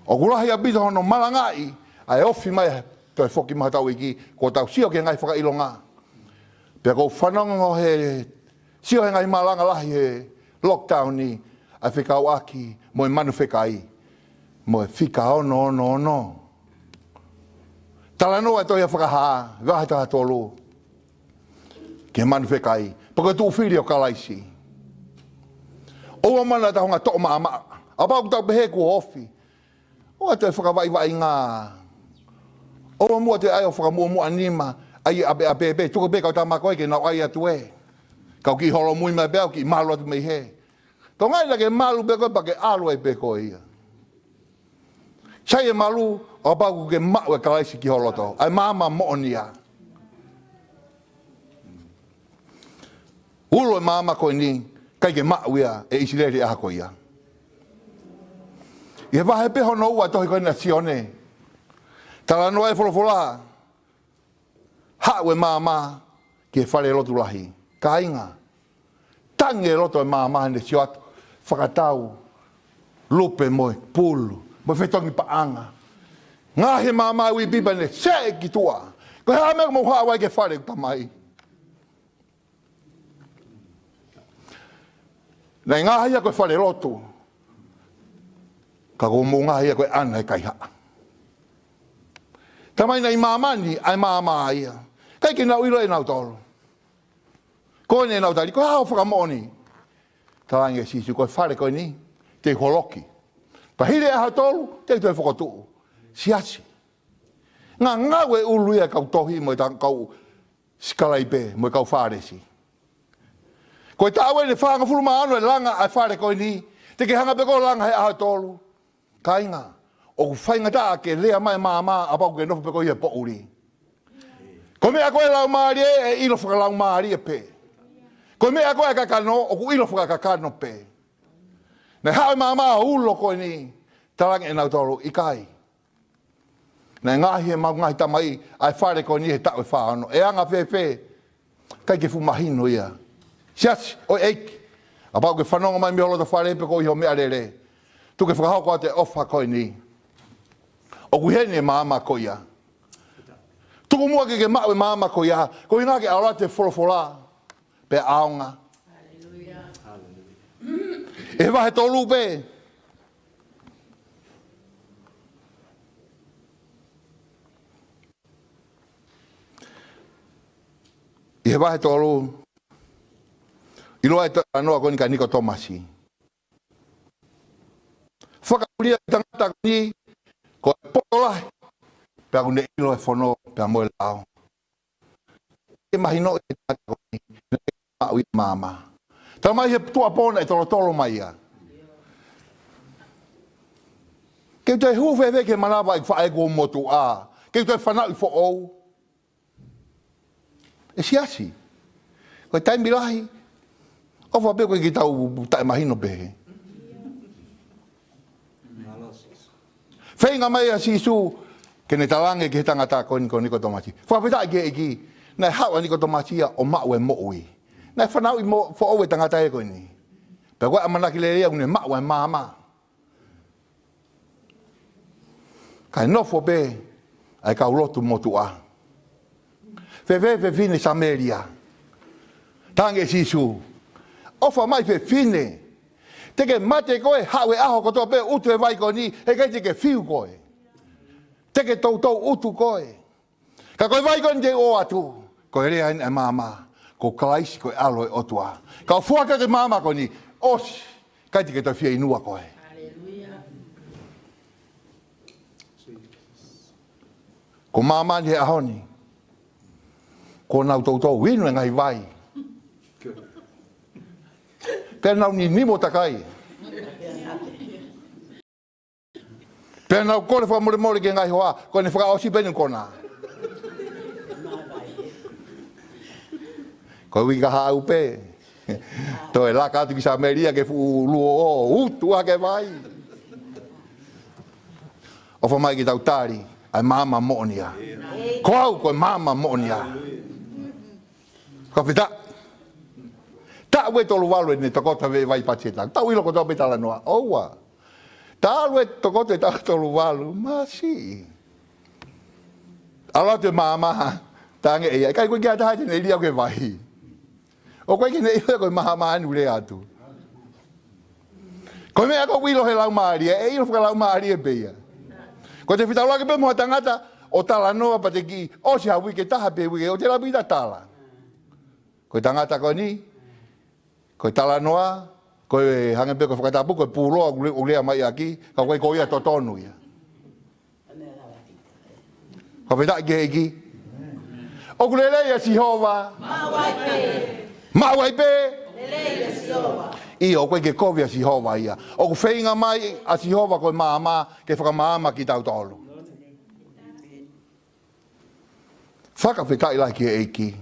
ʻoku lahi ʻaupito hono malangaʻi ʻa e ofi mai ʻa e toe foki mai hotau ʻEiki, kuo tau sio ki he ngaahi fakaʻilonga. Pea ʻoku ou fanongo he sio he ngaahi malanga lahi he lockdown ni, ʻa e fekauʻaki mo e manu fekai, mo e fika ono ono ono. Talanoa e tohi ʻa Fakahā, vahe taha tolu, ki he manu fekai, pea ko e tuʻu fili ʻo Kalaisi. ʻOua muʻa naʻa tau hanga ʻo toʻo maʻamaʻa. Kapau ʻoku tau pehē kuo ofi, ʻoua toe fakavaʻivaʻinga. ʻOua muʻa toe ʻai ʻo fakamuʻomuʻa nima, ʻai ʻapeʻape pē, tuku pē kau tama ko ē ke nau ʻai atu ē. Kau kiʻi holomui mai pē au, kiʻi malu atu mei hē. Tokangaʻi naʻa ke malu pē koe, pea ke ʻalu ai pē koe ia. Sai e malu, kapau ʻoku ke maʻu e Kalaisi ki ho loto. ʻA e maama moʻonia. Ulo e maama ko eni, ʻikai ke maʻu ia ʻe ʻIsileli ʻaho ko ia. ʻI he vahe pē hono ua tohi ko ena ʻa Sione. Talanoa e folofola. Haʻu e maama ki he fale lotu lahi. Kāinga. Tangi e loto e maama ne sio atu. Fakatau. Lupe mo e pulu. Mo e fetongi paʻanga. Ngaohi e maama ʻi ʻipipa ne seʻe ki tuʻa. Ko e hā e meʻa ʻoku mou haʻu ai ki he fale ʻo e Tamai? Naʻe ngaohi ia ko e fale lotu. Ka ko mou ngaohi ia ko e ʻana e kaihaʻa. Tamai naʻe ʻi māmani, ʻa e maama ia. ʻIkai ke nau ʻilo ʻe nautolu. Ko ʻenau tali, ko e hā hoʻo fakamoʻoni? Talaange ʻe Sīsū, ko e fale ko eni, te u holoki. Pea hili e ʻaho ʻe tolu, te u toe fokotuʻu. Siasi. Ngangau e ʻulu ia ʻa e kau tohi mo e ta-, kau sikalaipe mo e kau Fālesi. Ko e taʻu eni ʻe fāngofulu mā ono e langa ʻa e fale ko eni, te ke hanga pē koe ʻo langa he ʻaho ʻe tolu. Kāinga, ʻoku faingataʻa ke lea mai e maama kapau ʻoku ke nofo pē koe ʻi he poʻuli. Ko e meʻa ko ē ʻa e laumālie, ʻe ʻilo fakalaumālie pē. Ko e meʻa ko ē ʻa e kakano, ʻoku ʻilo fakakakano pē. Naʻe haʻu e maama ʻo ulo ko eni, talaange ʻe nautolu, ʻikai. Naʻe ngaohi ʻe heʻemau ngaahi tamai ʻa e fale ko eni he taʻu ʻe fā ono. ʻE anga fēfē? ʻIkai ke fuʻu mahino ia. Siasi ʻo e ʻEiki. Kapau ʻoku ke fanongo mai mei ho loto fale pe ko ʻi ho meʻalele, tuku ke fakahoko atu e ʻofa ko eni. ʻOku ʻi heni e maama ko ia. Tuku muʻa ke ke maʻu e maama ko ia. Ko e ʻuhinga ke ʻalu atu e folofola. Pea ʻaonga. Haleluia. ʻI he vahe tolu pē. ʻI he vahe tolu. ʻIloa e talanoa ko eni kia Nikotīmasi. Fakaʻulia e tangata ko eni, ko e poto lahi. Pea ʻoku ne ʻilo e fono, pea mo e lao. ʻE mahino e tangata ko eni, naʻe maʻu ia e maama. Tala mai he tuʻuapō naʻe tolotolo mai ia. Ke u toe hū fēfē ki he manava ʻeku faʻē kuo motuʻa. Ke u toe fanauʻi foʻou. ʻE siasi. Ko e taimi lahi. ʻOfa pē ko e kiʻi tau taʻemahino pē. Feinga mai ʻa Sīsū, ke ne talaange ki he tangata ko eni ko Nikotīmasi. Fakafetaʻi ki he ʻEiki, naʻe haʻu ʻa Nikotīmasi ia ʻo maʻu e moʻui. Naʻe fanauʻi mo-, foʻou e tangata ē ko eni. Pea ko e ʻamanaki lelei ia ʻoku ne maʻu e maama. Kae nofo pē, ʻa e kau lotu motuʻa. Fēfē fefine Samēlia? Talaange ʻe Sīsū, ʻofa mai fefine. Te ke mate koe, haʻu he ʻaho kotoa pē ʻo utu e vai ko eni, heʻikai te ke fiu koe. Te ke toutou utu koe. Ka ko e vai ko eni te u ʻoatu, ko e lea eni ʻa e maama, ko Kalaisi ko e ʻAlo ʻo e ʻOtua. Ka u foaki atu e maama ko eni, ʻosi, ʻikai te ke toe fieinua koe. Ko māmani he ʻaho ni, ko ʻenau toutou inu e ngaahi vai. Pea nau ninimo takai. Pea nau kole fakamolemole ki he ngaahi hoa, ko ʻene fakaʻosi pē ʻene kona. Ko e uike kahaʻu pē, toe laka atu ki Samēlia ke fuʻu luo ʻo utu ʻaki e vai. ʻOfa mai ke tau tali ʻa e maama moʻonia. Ko au ko e maama moʻonia. Ka fita. Taʻu ʻe tolu valu ʻene tokoto he vai pati e taku. Tau ʻilo kotoa pē talanoa. ʻOua. Talu e tokoto e taʻu tolu valu, masiʻi. ʻAlu atu e maama, talaange ʻe ia, ʻikai ko e kiʻi taha te ne lia ke vai. ʻOku ʻikai ke ne ʻilo ko e maama eni ʻoku lea atu. Ko e meʻa ʻoku ʻilo he laumālie, ʻe ʻilo fakalaumālie pē ia. Ko e te fetaulaki pē mo ha tangata, ʻo talanoa pea te kiʻi, ʻosi ha uike, taha pē uike, ʻo te lapi ta tala. Ko e tangata ko eni, ko e talanoa, ko e hangē pē ko e fakatapu, ko e puloa ʻoku le-, ʻoku lea mai ʻaki, ka ʻoku ʻikai ko ia totonu ia. Fakafetaʻi ki he ʻEiki. ʻOku lelei ʻa Sihova. Maʻu ai pē. Maʻu ai pē. Lelei ʻa Sihova. ʻIo, ʻoku ʻikai ke kovi ʻa Sihova ia. ʻOku feinga mai ʻa Sihova ko e maama, ke fakamaama kitautolu. Fakafetaʻi lahi ki he ʻEiki.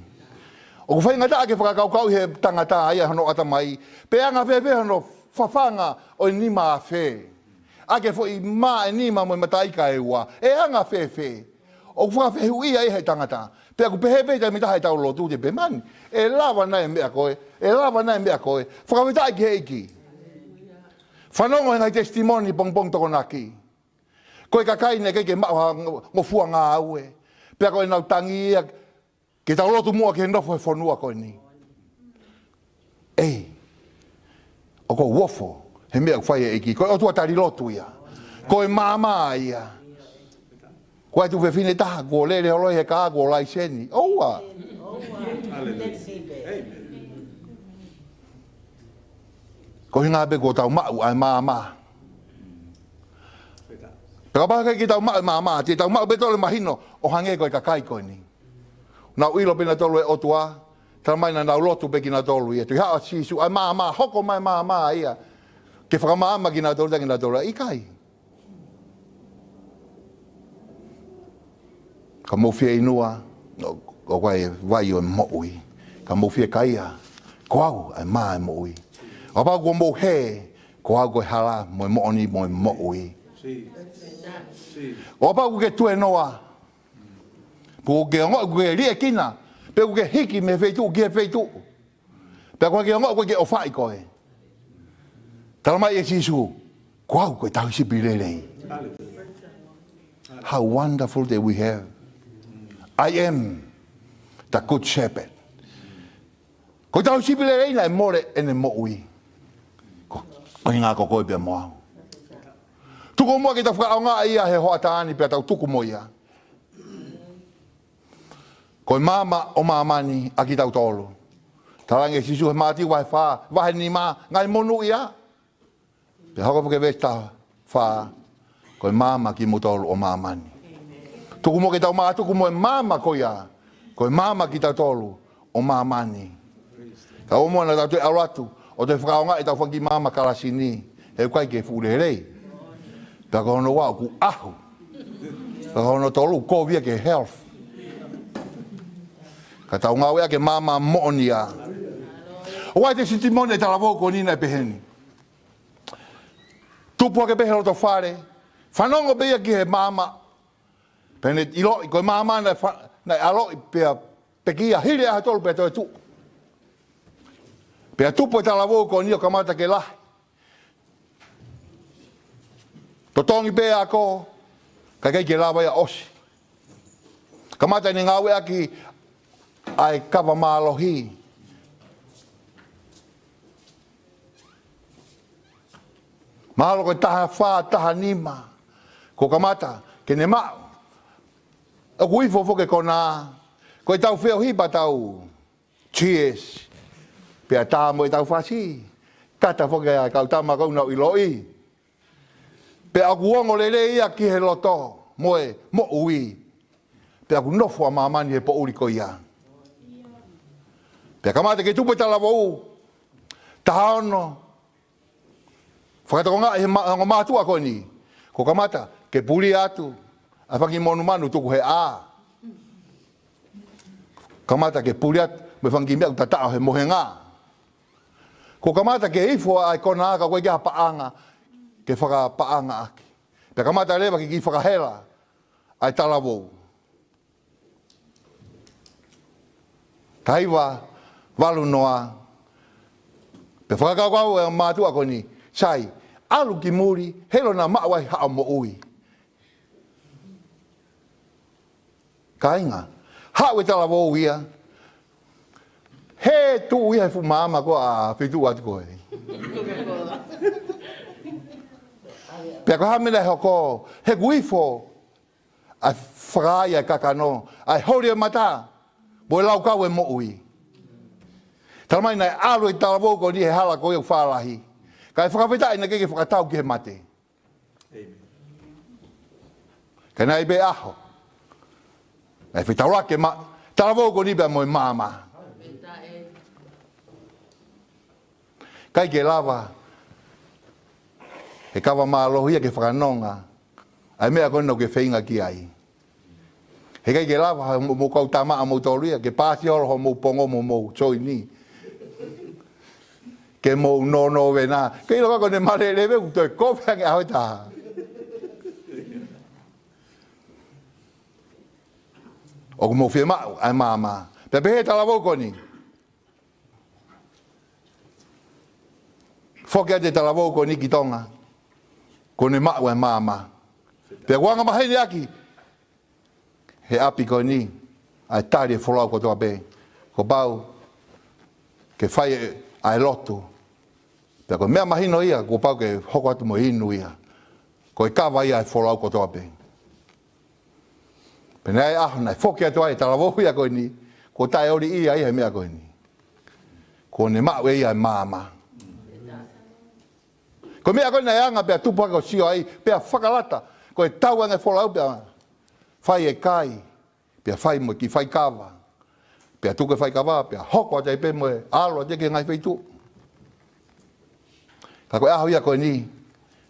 ʻOku faingataʻa ke fakakaukauʻi he tangata ia hono ʻatamai, pe anga fēfē hono fafanga ʻo e nima afe. ʻA e foʻi mā ʻe nima mo e mataʻi ʻe ua. ʻE anga fēfē. ʻOku fakafehuʻia ia he tangata. Pea ʻoku pehē pē he taimi ʻe taha ʻetau lotu te pē mani. ʻE lava nai e meʻa ko ē. ʻE lava nai e meʻa ko ē. Fakafetaʻi ki he ʻEiki. Fanongo he ngaahi testimony pongipongi Tokonaki. Ko e kakai naʻe ʻikai ke maʻu ha ngo-, ngofua ngāue. Pea ko ʻenau tangi ia ke tau lotu muʻa ki he nofo he fonua ko eni. ʻEi, ʻoku ou ofo he meʻa ʻoku fai ʻe he ʻEiki. Ko e ʻOtua tali lotu ia. Ko e maama ia. Ko e tuofefine taha, kuo lele holo he kā, kuo laiseni. ʻOua. Ko e ʻuhinga pē kuo tau maʻu ʻa e maama. Pea kapau ʻikai ke tau maʻu e maama, te tau maʻu pē tole mahino ʻo hangē ko e kakai ko eni. Nau ʻilo pē nautolu e ʻOtua, talamai naʻa nau lotu pē kinautolu ia. Tuʻu hake ʻa Sīsū, ʻa e maama, hoko mai e maama ia. Ke fakamaama kinautolu, tā kinautolu, ʻikai. Ka mou fieinua, ʻo, ʻoku ʻi ai e vai ʻo e moʻui. Ka mou fiekaia, ko au ʻa e mā ʻo e moʻui. Kapau kuo mou hē, ko au ko e hala, mo e moʻoni, mo e moʻui. Kapau kuo ke tuēnoa, pe kuo ke ongoʻi kuo ke liʻekina, pe kuo ke hiki mei he feituʻu ki he feituʻu. Pea ʻoku ʻikai ke ongoʻi ʻoku ʻikai ke ʻofaʻi koe. Talamai ʻe Sīsū, ko au ko e tauhi sipi lelei. How wonderful that we have. I am the good shepherd. Ko e tauhi sipi lelei naʻe mole ʻene moʻui. Ko, ko e ʻuhinga ko koe pea mo au. Tuku muʻa ke tau fakaʻaongaʻi ia he hoʻatā ni pea tau tuku mo ia. Ko e maama ʻo māmani ʻa kitautolu. Talaange ʻe Sīsū he Mātiu vahe fā, vahe nima, ngaahi monūʻia. Pea hoko foki ki he veesi taha fā, ko e maama kimoutolu ʻo māmani. Tuku muʻa ke tau mātuku mo e maama ko ia, ko e maama kitautolu ʻo māmani. Ka ʻoua muʻa naʻa tau toe ʻalu atu, ʻo toe fakaʻaongaʻi ʻetau fanga kiʻi maama kalasi ni, he ʻoku ʻikai ke fuʻu lelei. Pea ko hono ua ʻoku ʻahu. Pea ko hono tolu ʻoku kovi ia ki he health. Ka tau ngāueʻaki e maama moʻonia. ʻOku ʻi ai e testimony ʻa e talavou ko eni naʻe pehē ni. Tupu hake pē he loto fale. Fanongo pē ia ki he maama. Pea ne ʻiloʻi ko e maama naʻe fa-, naʻe ʻaloʻi pea pekia hili ʻaho ʻe tolu pea toe tuʻu. Pea tupu e talavou ko eni ʻo kamata ke lahi. Totongi pē ako, ka ʻikai ke lava ia ʻo ʻosi. Kamata ʻene ngāueʻaki ʻa e kava mālohi. Mahalo ko e taha fā, taha nima, kuo kamata ke ne maʻu. ʻOku ifo foki e konā, ko ʻetau feohi pea tau cheers, pea tā mo ʻetau fasi, kata foki ʻa e kau tama ko ē ʻoku nau ʻiloʻi. Pea ʻoku ongo lelei ia ki he loto mo e moʻui. Pea ʻoku nofo ʻa māmani he poʻuli ko ia. Pea kamata ke tupu e talavou. Taha ono. Fakatokangaʻi he ma-, ongo mātuʻa ko eni. Kuo kamata ke puli atu ʻa e fanga kiʻi monumanu tuku he ʻā. Kamata ke puli atu mo e fanga kiʻi meʻa ʻoku tataʻo he mohenga. Kuo kamata ke ifo ʻa e konā ka ʻoku ʻikai ke ʻi ai ha paʻanga ke fakapaʻanga ʻaki. Pea kamata leva ke kiʻi fakahela ʻa e talavou. Taha hiva valu noa. Pea fakakaukau e mātuʻa ko eni, sai, ʻalu ki muli, he ʻilo naʻa maʻu ai haʻo moʻui. Kāinga, haʻu e talavou ia, he tuʻu ia he fuʻu maama ko ē ʻa e feituʻu atu ko ē. Pea ko e hā e meʻa naʻe hoko, he kuo ifo ʻa e fakaʻai ʻa e kakano, ʻa e holi e mata, mo e laukau e moʻui. Talamai naʻe ʻalu e talavou ko eni he hala ko ia ʻoku fālahi. Kae fakafetaʻi naʻe ʻikai ke fakatau ki he mate. Ka naʻe ʻi ai pē ʻaho naʻe fetaulaki e ma-, talavou ko eni pea mo e maama. ʻIkai ke lava he kava mālohi ia ke fakanonga ʻa e meʻa ko ena ʻoku ke feinga ki ai. He ʻikai ke lava ha mo-, mo kau tama ʻa moutolu ia ke paasi holo homou pongo mo hoʻomou soini. Ke mou nōnōvena. Ke ʻilo ka ko ʻene maleleve ʻoku toe kovi ange ʻaho ʻe taha. ʻOku mou fiemaʻu ʻa e maama. Pea pehē e talavou ko eni. Foki atu e talavou ko eni ki Tonga. Kuo ne maʻu ʻa e maama. Pea ʻoku angamaheni ʻaki he ʻapi ko eni ʻa e tali e folau kotoa pē. Kuo pau ke fai ʻa e lotu. Pea ko e meʻa mahino ia, kuo pau ke hoko atu mo e inu ia. Ko e kava ia e folau kotoa pē. Pea naʻe ʻi ai e ʻaho naʻe foki atu ai e talavou ia ko eni, kuo taʻeoliʻia ia he meʻa ko eni. Kuo ne maʻu ʻe ia e maama. Ko e meʻa ko ē naʻe anga pea tupu hake ʻo sio ai, pea fakalata, ko e tau ange folau pea fai e kai, pea fai mo e kiʻi faikava, pea tuku e faikava, pea hoko atu ai pē mo e ʻalu atu ki he ngaahi feituʻu. Ka ko e ʻaho ia ko eni,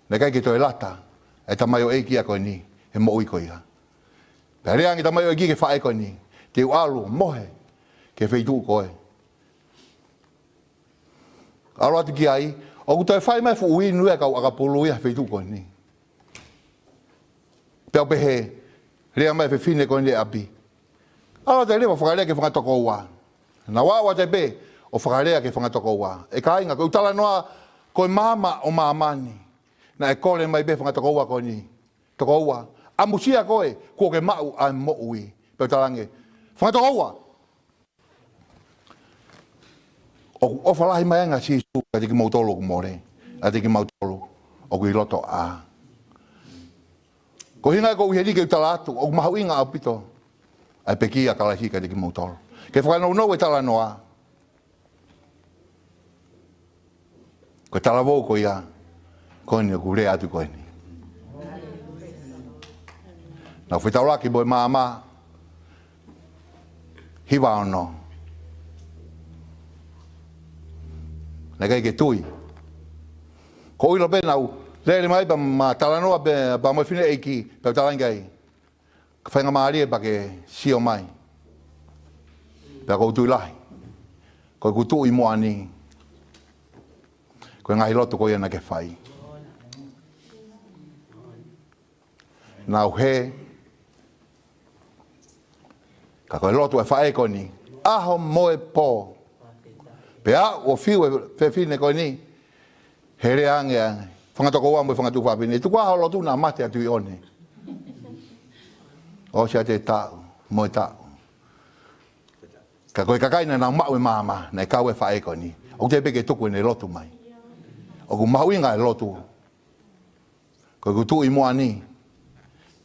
naʻe ʻikai ke toe lata e tamaioʻeiki ia ko eni he moʻui ko ia. Pea lea ange e tamaioʻeiki ki he faʻē ko eni, te u ʻalu ʻo mohe ki he feituʻu ko ē. ʻAlu atu ki ai, ʻoku toe fai mai e fuʻu inu ia ʻa e kau ʻakapulu ia he feituʻu ko eni. Pea u pehē, lea mai e fefine ko eni ʻi ʻapi. ʻAlu atu ai leva ʻo fakalea ki he fanga tokoua. Naʻa ku ʻalu atu ai pē ʻo fakalea ki he fanga tokoua. ʻE kāinga, ko ʻeku talanoa, ko e maama ʻo māmani. Naʻe kole mai pē fanga tokoua ko eni. Tokoua, ʻamusia koe, kuo ke maʻu ʻa e moʻui. Pea u talaange, fanga tokoua, ʻoku ʻofa lahi mai ange ʻa Sīsū kiate kimoutolu ʻoku mole, ʻiate kimautolu ʻoku ʻi loto ʻā. Ko e ʻuhinga ia ʻoku ou ʻi heni ke u tala atu, ʻoku mahuʻinga ʻaupito ʻa e pekia ʻa Kalaisi kiate kimoutolu. Ke fakanounou e talanoa. Ko e talavou ko ia, ko eni ʻoku lea atu ko eni. Naʻa ku fetaulaki mo e maama, hiva ono. Naʻe ʻikai ke tui. Ko e ʻilo pē naʻa ku lele mai pea ma talanoa pē, pea mo e fineʻeiki, pea u talaange ki ai. Ka faingamālie pea ke sio mai. Pea ʻoku ou tui lahi. Ko ʻeku tuʻu ʻi muʻa ni. Ko e ngaahi lotu ko ia naʻa ke fai. Naʻa ku hē. Ka ko e lotu ʻa e faʻē ko eni. ʻAho mo e pō. Pea ʻoku fiu e fefine ko eni. He lea ange ʻa e fanga tokoua mo e fanga tuofāfine. Tuku ā hoʻo lotu naʻa mate ʻa Tuʻiʻone. ʻOsi atu e taʻu, mo e taʻu. Ka ko e kakai naʻa nau maʻu e maama, naʻe kau e faʻē ko eni. ʻOku teʻeki pē ke tuku ʻene lotu mai. ʻOku mahuʻinga e lotu. Ko ʻeku tuʻu ʻi muʻa ni,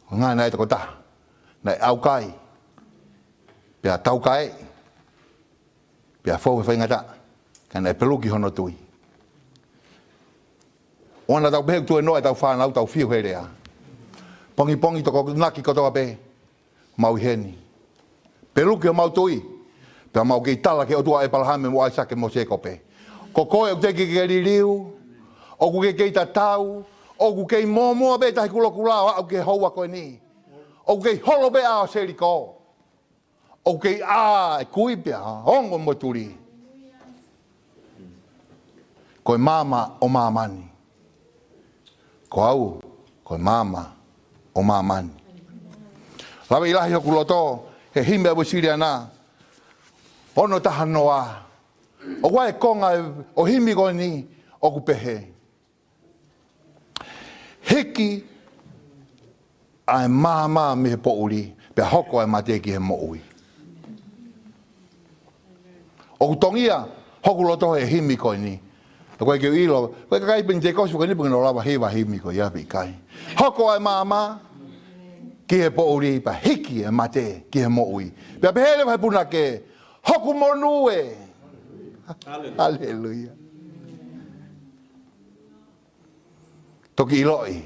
ko e ngaahi naʻe tokotaha naʻe ʻaukai, pea taukaeʻi, pea fou he faingataʻa, ka naʻe peluki hono tui. ʻOua naʻa tau pehē ʻoku tuenoa ʻetau fānau, tau fiu he lea. Pongipongi, tokonaki kotoa pē, mau ʻi heni. Peluki homau tui, pea mau kei tala ki he ʻOtua ʻo ʻĒpalahame mo ʻAisake mo Sēkope: Ko koe ʻoku teʻeki ke liliu, ʻoku ke kei tatau, ʻoku kei mōmoa pē tahi kulokula ʻo aʻu ki he houa ko eni. ʻOku kei holo pē ʻa Selikō. ʻOku kei ʻā e kui pea ongo mo e tuli. Ko e maama ʻo māmani. Ko au, ko e maama ʻo māmani. Lava ʻi lahi hoku loto he himi ʻa e Uēsiliana ono taha noa. ʻOku ʻi ai e konga ʻo e himi ko eni ʻoku pehē: Hiki ʻa e maama mei he poʻuli, pea hoko ʻa e mate ki he moʻui. ʻOku tongia hoku loto he himi ko eni. ʻOku ʻikai ke u ʻilo ko e kakai Penitekosi ko eni pe ʻoku nau lava hiva e himi ko ia pe ʻikai. Hoko ʻa e maama ki he poʻuli, pea hiki e mate ki he moʻui. Pea pehē leva ʻe he punake: Hoku monū ē. Haleluia. Haleluia. Toki ʻiloʻi.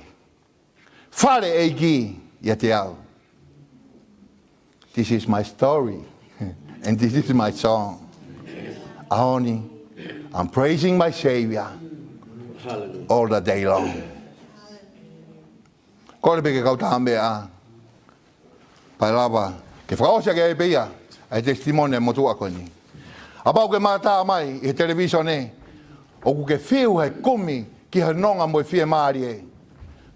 Fale ʻEiki ʻiate au. This is my story. And this is my song. ʻAho ni, I'm praising my Savior all the day long. Kole pē ke kau tā meʻa, pea lava ke fakaʻosi ʻaki ai pē ia ʻa e testimony ʻa e motuʻa ko eni. Kapau ʻoku ke mātā mai ʻi he televīsone, ʻoku ke fiu he kumi ki he nonga mo e fiemālie,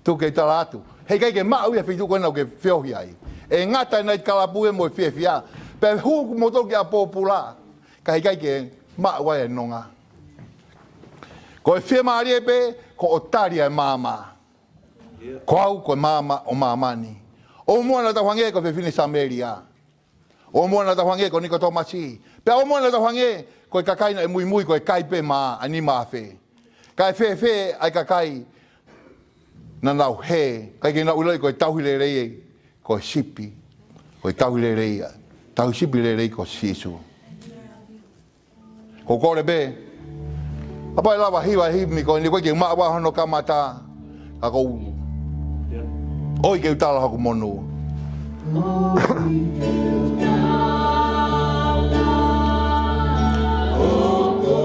tuku ke u tala atu, heʻikai ke maʻu ia he feituʻu ko ena ʻoku ke feohi ai. ʻE ngata e night club ia mo e fiefia, pea hū kimoutolu ki ʻApōpula, ka heʻikai ke maʻu ai e nonga. Ko e fiemālie pē, ko hoʻo tali ʻa e maama. Ko au, ko e maama ʻo māmani. ʻOua muʻa naʻa tau hangē ko e fefine Samēlia. ʻOua muʻa naʻa tau hangē ko Nikotīmasi. Pea ʻoua muʻa naʻa tau hangē ko e kakai naʻe muimui ko e kai pē mā ʻa e nima afe. Kae fēfē ʻa e kakai naʻa nau hē, ʻikai ke nau ʻiloʻi ko e tauhi lelei, ko e sipi, ko e tauhi lelei, tauhi sipi lelei ko Sīsū. Ko u kole pē, kapau ʻe lava hiva e himi ko eni, ʻoku ʻikai ke u maʻu ʻa hono kamata, ka ko u ʻoi ke u tala hoku monū.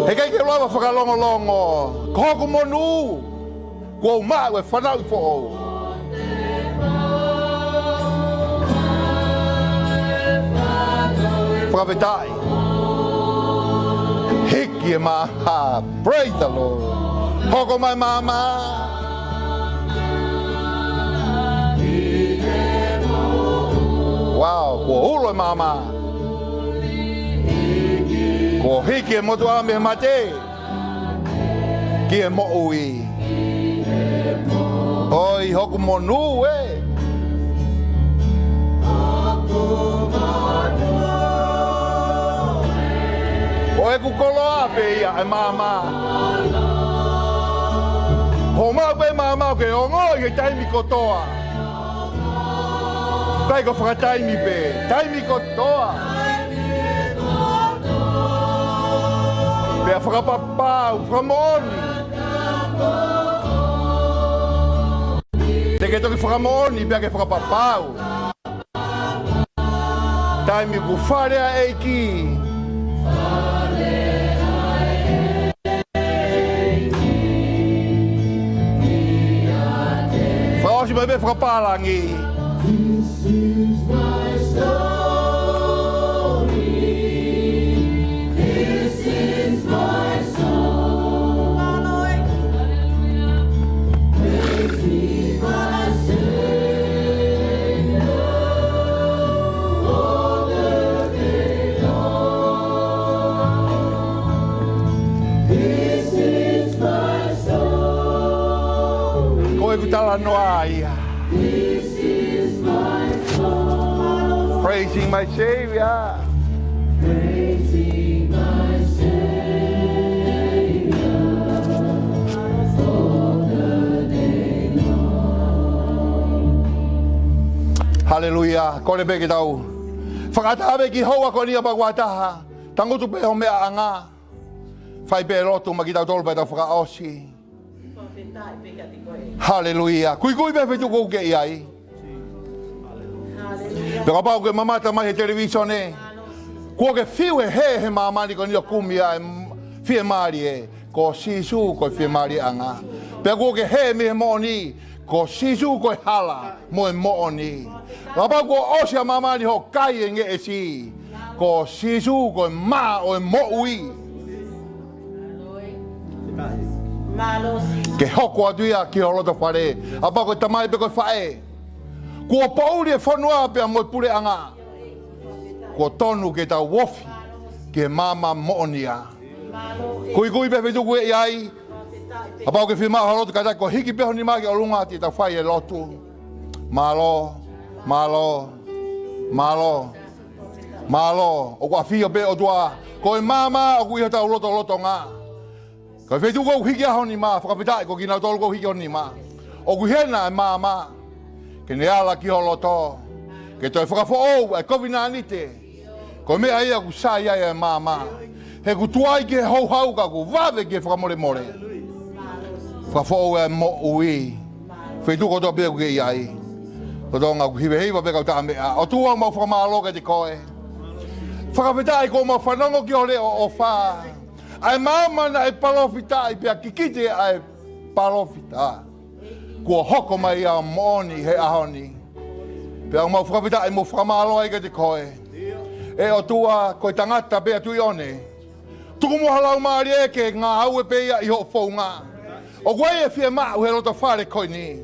Heʻikai ke u lava fakalongolongo, ko hoku monū. Kuo u maʻu e fanauʻi foʻou. Fakafetaʻi. Hiki e maama. Praise the Lord. Hoko mai e maama. Wow, kuo ulo e maama. Kuo hiki e motuʻa mei he mate ki he moʻui. ʻOi, hoku monū ē. Ko ʻeku koloa pē ia ʻa e maama. Hoʻo maʻu pē maama ʻoku ke ongoʻi he taimi kotoa. ʻIkai ko e fakataimi pē, taimi kotoa. Pea fakapapau, fakamoʻoni. Te ke toki fakamoʻoni pea ke fakapapau. Taimi ʻoku fale ʻa e ʻEiki. Fakaʻosi mai pē fakapālangi. This is my story. This is my song. Praising my Savior all the day long. This is my story. Ko ʻeku talanoa ia. This is my song. Praising my Savior. Praising my Savior all the day long. Haleluia. Kole pē ke tau fakaʻatā pē ki he houa ko eni, ʻapau ʻoku ʻi ai ha taha tangutu pē hoʻo meʻaʻanga, fai pē lotu maʻa kitautolu pea tau fakaʻosi. Haleluia. Kuikui pē he feituʻu ʻoku ke ʻi ai. Pea kapau ʻoku ke mamata mai he televīsone, kuo ke fiu he hē he māmani ko eni ʻo kumi ʻa e fiemālie. Ko Sīsū ko e fiemālieʻanga. Pea kuo ke hē mei he moʻoni. Ko Sīsū ko e hala mo e moʻoni. Kapau kuo ʻosi ʻa māmani hoʻo kai e ngeʻesi, ko Sīsū ko e mā ʻo e moʻui. Ke hoko atu ia ki ho loto fale, ʻapau ko e tamai pe ko e faʻē. Kuo poʻuli e fonua pea mo e puleʻanga. Kuo tonu ke tau ofi ki he maama moʻonia. Kuikui pē he feituʻu ʻoku ke ʻi ai. ʻApau ʻoku ke fiemaʻu ha lotu, kātaki ʻo hiki pē ho nima ki ʻolunga te tau fai e lotu. Mālō, mālō, mālō, mālō. ʻOku ʻafio pē ʻOtua. Ko e maama ʻoku ʻi hotau lotolotonga. Ko e feituʻu ʻoku ke hiki ai ho nima, fakafetaʻi ko kinautolu ʻoku hiki ho nima. ʻOku ʻi hena e maama ke ne ala ki ho loto, ke toe fakafoʻou ʻa e kovinānite. Ko e meʻa ia ʻoku sai ai e maama. He ʻoku tuai ki he houhau ka ʻoku vave ki he fakamolemole. Fakafoʻou e moʻui. Feituʻu kotoa pē ʻoku ke ʻi ai. Lolotonga ʻoku hivehiva pē kau taʻameʻa. ʻOtua, mau fakamālō kiate koe. Fakafetaʻi kuo mau fanongo ki ho leʻo ʻofa. ʻA e maama naʻe palōfitaʻi pea kikite ʻa e palōfita. Kuo hoko mai ʻo moʻoni he ʻaho ni. Pea mau fakafetaʻi mo fakamālō ai kiate koe. ʻE ʻOtua, ko e tangata pē ʻa Tuʻi ʻOne. Tuku muʻa ho Laumālie ke ngāue pē ia ʻi hoʻo founga. ʻOku ʻi ai e fiemaʻu he loto fale ko eni.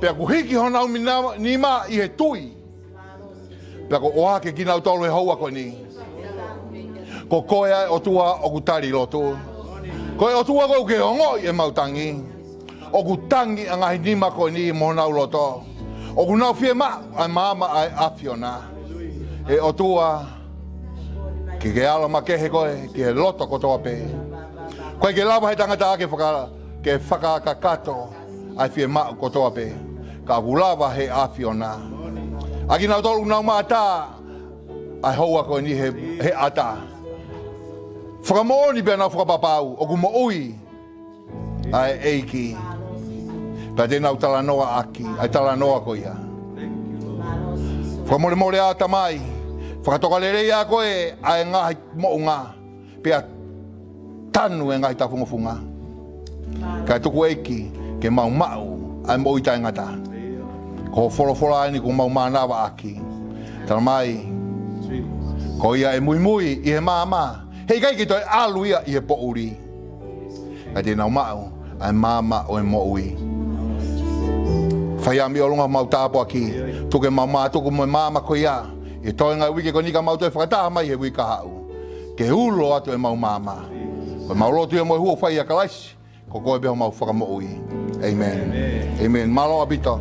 Pea kuo hiki honau mina-, nima ʻi he tui. Pea kuo ʻohake kinautolu he houa ko eni. Ko koe ʻa e ʻOtua ʻoku tali lotu. Ko e ʻOtua ʻoku ke ongoʻi ʻemau tangi. ʻOku tangi ʻa e ngaahi nima ko eni mo honau loto. ʻOku nau fiemaʻu ʻa e maama ʻa e ʻAfiona. ʻE ʻOtua, ke ke ala makehe koe ki he loto kotoa pē. ʻOku ʻikai ke lava he tangata ke faka-, ke fakakakato ʻa e fiemaʻu kotoa pē. Ka ʻoku lava he ʻAfiona. ʻA kinautolu ʻoku nau mātā ʻa e houa ko eni he, he ʻata. Fakamoʻoni pea nau fakapapau ʻoku moʻui ʻa e ʻEiki. Pea te nau talanoa ʻaki ʻa e talanoa ko ia. Fakamolemole ā Tamai. Fakatokalelei ā koe ʻa e ngaahi moʻunga. Pea tanu e ngaahi tafungofunga. Kae tuku ʻEiki ke mau maʻu ʻa e moʻui taʻengata. Ko ho folofola eni kuo mau mānava ʻaki. Talamai, ko ia ʻe muimui ʻi he maama, heʻikai ke toe ʻalu ia ʻi he poʻuli. Ka te nau maʻu ʻa e maama ʻo e moʻui. Fai ā mei ʻolunga homau tāpuaki, tuku ke mau mātuku mo e maama ko ia ʻi he toenga e uike ko eni ka mau toe fakataha mai he uike kahaʻu. Ke ulo atu ʻemau maama. Ko ʻemau lotu ia mo e huafa ʻo Kalaisi, ko koe pē homau Fakamoʻui. ʻĒmeni. ʻĒmeni. Mālō ʻaupito.